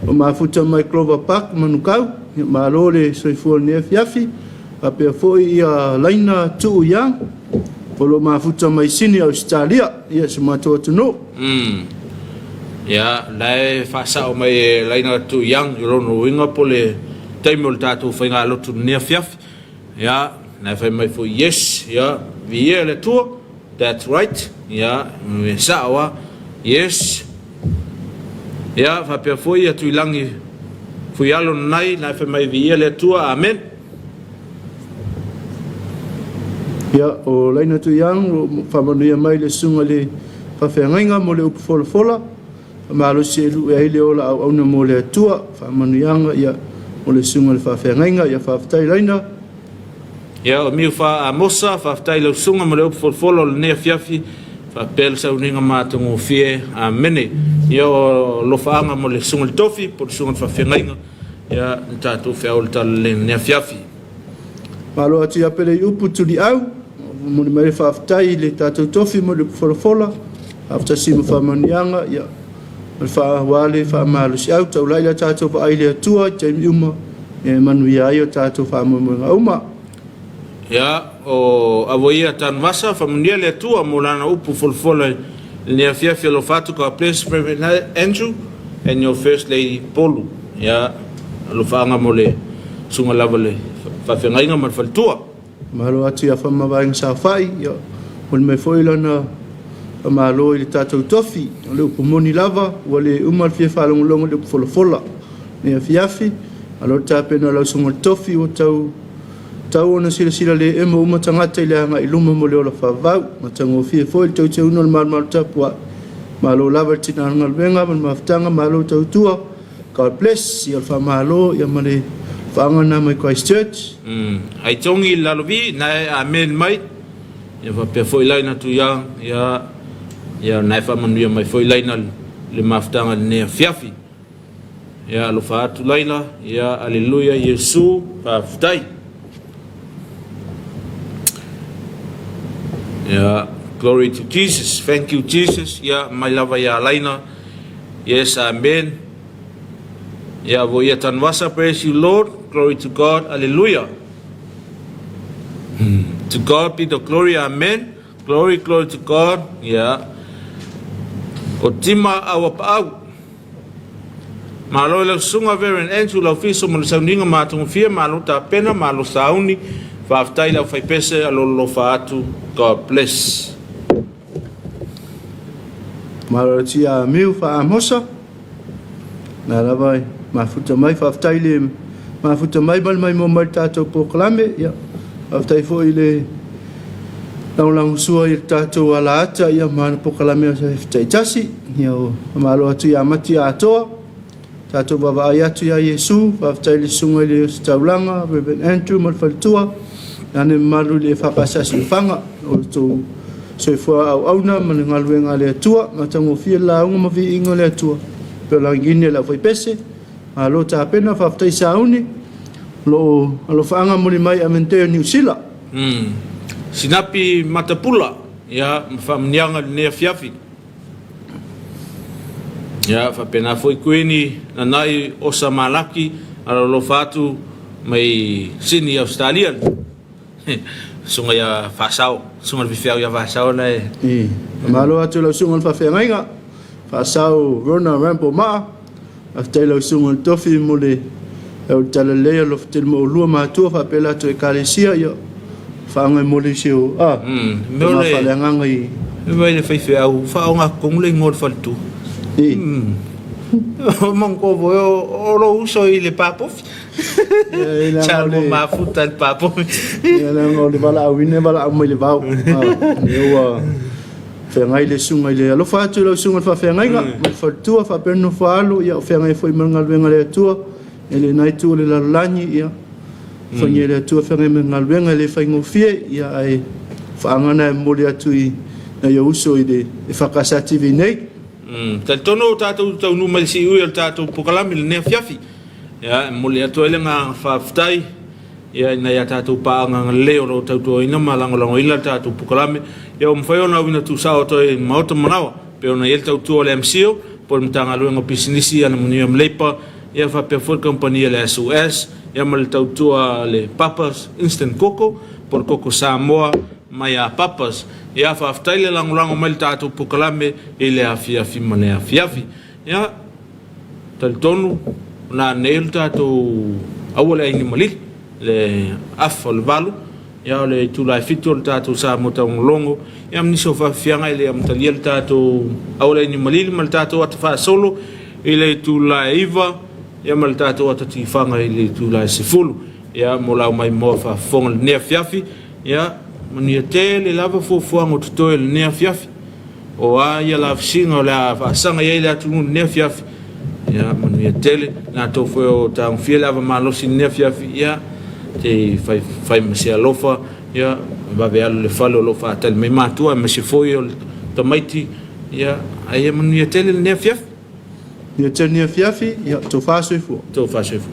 o mafuta mai Clover Park Manukau, ia malo le soifua i lenei afiafi, faapea foi ia Laina Tuu Young, o lo o mafuta mai Sini Ausetalia, ia si o matou atunuu. Umm. Ia, la e faasao mai e Laina Tuu Young i lona uiga po o le taimi o le tatou faigalotu i lenei afiafi. Ia, na e fai mai foi yes, ia, viia le Atua. That's right, ia, e sao a. Yes. Ia, faapea foi ia Tuilagi Fuialo nanai, na e fai mai viia le Atua. Amen. Ia, o Laina Tuiang, o lo o faamanuia mai le Susuga i le Faafeagaiga mo le upu folafola, faamalosi e lu'e ai le ola auauna mo le Atua, faamanuiaga ia mo le Susuga i le Faafeagaiga. Ia faafetai Laina. Ia, o Miufa Amosa, faafetai i lau susuga mo le upu folafola o lenei afiafi, faapea le sauniga matagofie. Amene. Ia, o alofaaga mo le susuga i le tofi po o le susuga i le faafeagaiga, ia, le tatou feau o le talalelei i lenei afiafi. Malo atu ia Peleiupu Tuliau, momoli mai le faafetai i le tatou tofi mo le upu folafola, faafetasi ma faamanuiaga, ia, ma le faa, aua le faamalosiau, taulai la tatou vaai i le Atua i taimi uma, ia e manuia ai o tatou faamoemoega uma. Ia, o Avoia Tanuvasa, faamanuia le Atua mo lana upu folafola i lenei afiafi. Alofa atu, God bless Reverend Andrew and your First Lady Polu. Ia, alofaaga mo le susuga lava le faafeagaiga ma le faletua. Malo atu ia Fama Vaega Saofai, ia momoli mai foi lana faamalo i le tatou tofi. O le upu moni lava, ua le uma le fia faalogologo i le upu folafola i lenei afiafi. Malo le tapena o lau susuga i le tofi, ua tau tau ona silasila le emo uma tagata i le agai i luma mo le ola faavavau. Matagofie foi le teuteuina o le malumalu tapuai. Malo lava i le tina galuega ma le mafutaga, malo tautua. God bless, ia le faamalo ia ma le faaga lena mai Christchurch. Umm ai tongi i lalovi na e amen mai ia faapea foi laina tuiang ia ia na e faamanuia mai foi laina le mafutaga i lenei afiafi ia alofa atu laila ia aleluia Iesu faafetai. Ia, glory to Jesus, thank you Jesus, ia, mai lava ia Alaina, yes, amen. Ia, vo ia Tanuvasa, praise you Lord, glory to God, hallelujah. To God be the glory, amen. Glory, glory to God, ia. O Tima Auapaau. Malo i lau susuga Reverend Andrew Laufiso mo le sauniga matagofie, malo tapena, malo sauni, faafetai i le aufaipese alololofa atu, God bless. Malo tia Miu Faamosa. Na lava e mafuta mai, faafetai le mafuta mai ma le maimoa mai le tatou polokalame. Ia, faafetai foi i le lagolagosua i le tatou alaata ia ma ana polokalame o se taitasi. Ia, o faamalo atu ia Mati Atoa, tatou vaavaai atu ia Iesu, faafetai i le susuga i le Ositaulaga, Reverend Andrew ma le faletua, ane mamalu i le EFKS Siufaga, o le tou soifua auauna ma le galuega a le Atua, matagofie le lauga ma viiga o le Atua, pei o lagini a le aufaipese, malo tapena, faafetai sauni, o lo o alofaaga moli mai Aventeo Niu Sila. Sinapi matapula, ia, ma faamanuiaga i lenei afiafi. Ia, faapena foi Kuini Nanai Osa Malaki, alolofa atu mai Sydney, Ausetalia. Susuga ia Faasao, susuga i le faifeau ia Faasao na e. I, faamalo atu i lau susuga i le faafeagaiga, Faasao Rona Rambo Maa, faafetai i lau susuga i le tofi mo le au talalelei alofa tele mo oulua matua faapea latou ekalesia, ia faaoga i se o a, mea o le faaleagaga i. Mea i le faifeau, faaoga tonu le igoa o le faletua. I. Manatua foi o lou uso i le papofi. Sa lua mafuta i le papofi. Ia leaga o le valaauina e valaau mai le vao. Lea ua feagai le susuga i le alofa atu i lau susuga i le faafeagaiga ma le faletua faapea le nofo a alo, ia o feagai foi ma le galuega a le Atua i lena itu o le lalolagi, ia alofagia e le Atua feagai ma le galuega e le faigofie, ia ae faagana e momoli atu i nai ou uso i le EFKS TV nei. Talitonu ua tatou taunuu mai i le siui o le tatou polokalame i lenei afiafi. Ia, e momoli atu ai le agaga faafetai ia i nai a tatou paaga agalelei o lo o tautuaina ma lagolagoina le tatou polokalame. Ia ua mafai ona auina tuusao atu ai i le Maota manawa pei ona i ai le tautua o le MCIL po o le Matagaluega o Pisinisi, Alamanuia ma Leipa, ia faapea foi le kamupani a le SOS, ia ma le tautua a le Papa's Instant Koko po o le Koko Samoa mai a Papa's. Ia faafetai le lagolago mai i le tatou polokalame i le afiafi ma le afiafi. Ia, talitonu, o nanei le tatou aua le aini malili, le afa o le valu, ia o le itula e fitu o le tatou Samoa Taugologo, ia ma nisi o faafiafiaga e le amatalia le tatou aua le aini malili ma le tatou ata faasolo i le itula e iva, ia ma le tatou ata tifaga i le itula e 10. Ia, mo lau maimoa faafofoga i lenei afiafi, ia, manuia tele lava fuafuaga o totoe i lenei afiafi. O a ia lafisiga o le a faasaga i ai le atunuu i lenei afiafi, ia manuia tele. Latou foi o tagofia le ava malosi i lenei afiafi, ia te i fai, fai ma se alofa, ia vave alu i le fale o lo o faatali mai matua, aemaise foi o le tamaiti, ia a ia manuia tele lenei afiafi. Manuia tele lenei afiafi, ia tofa soifua. Tofa soifua.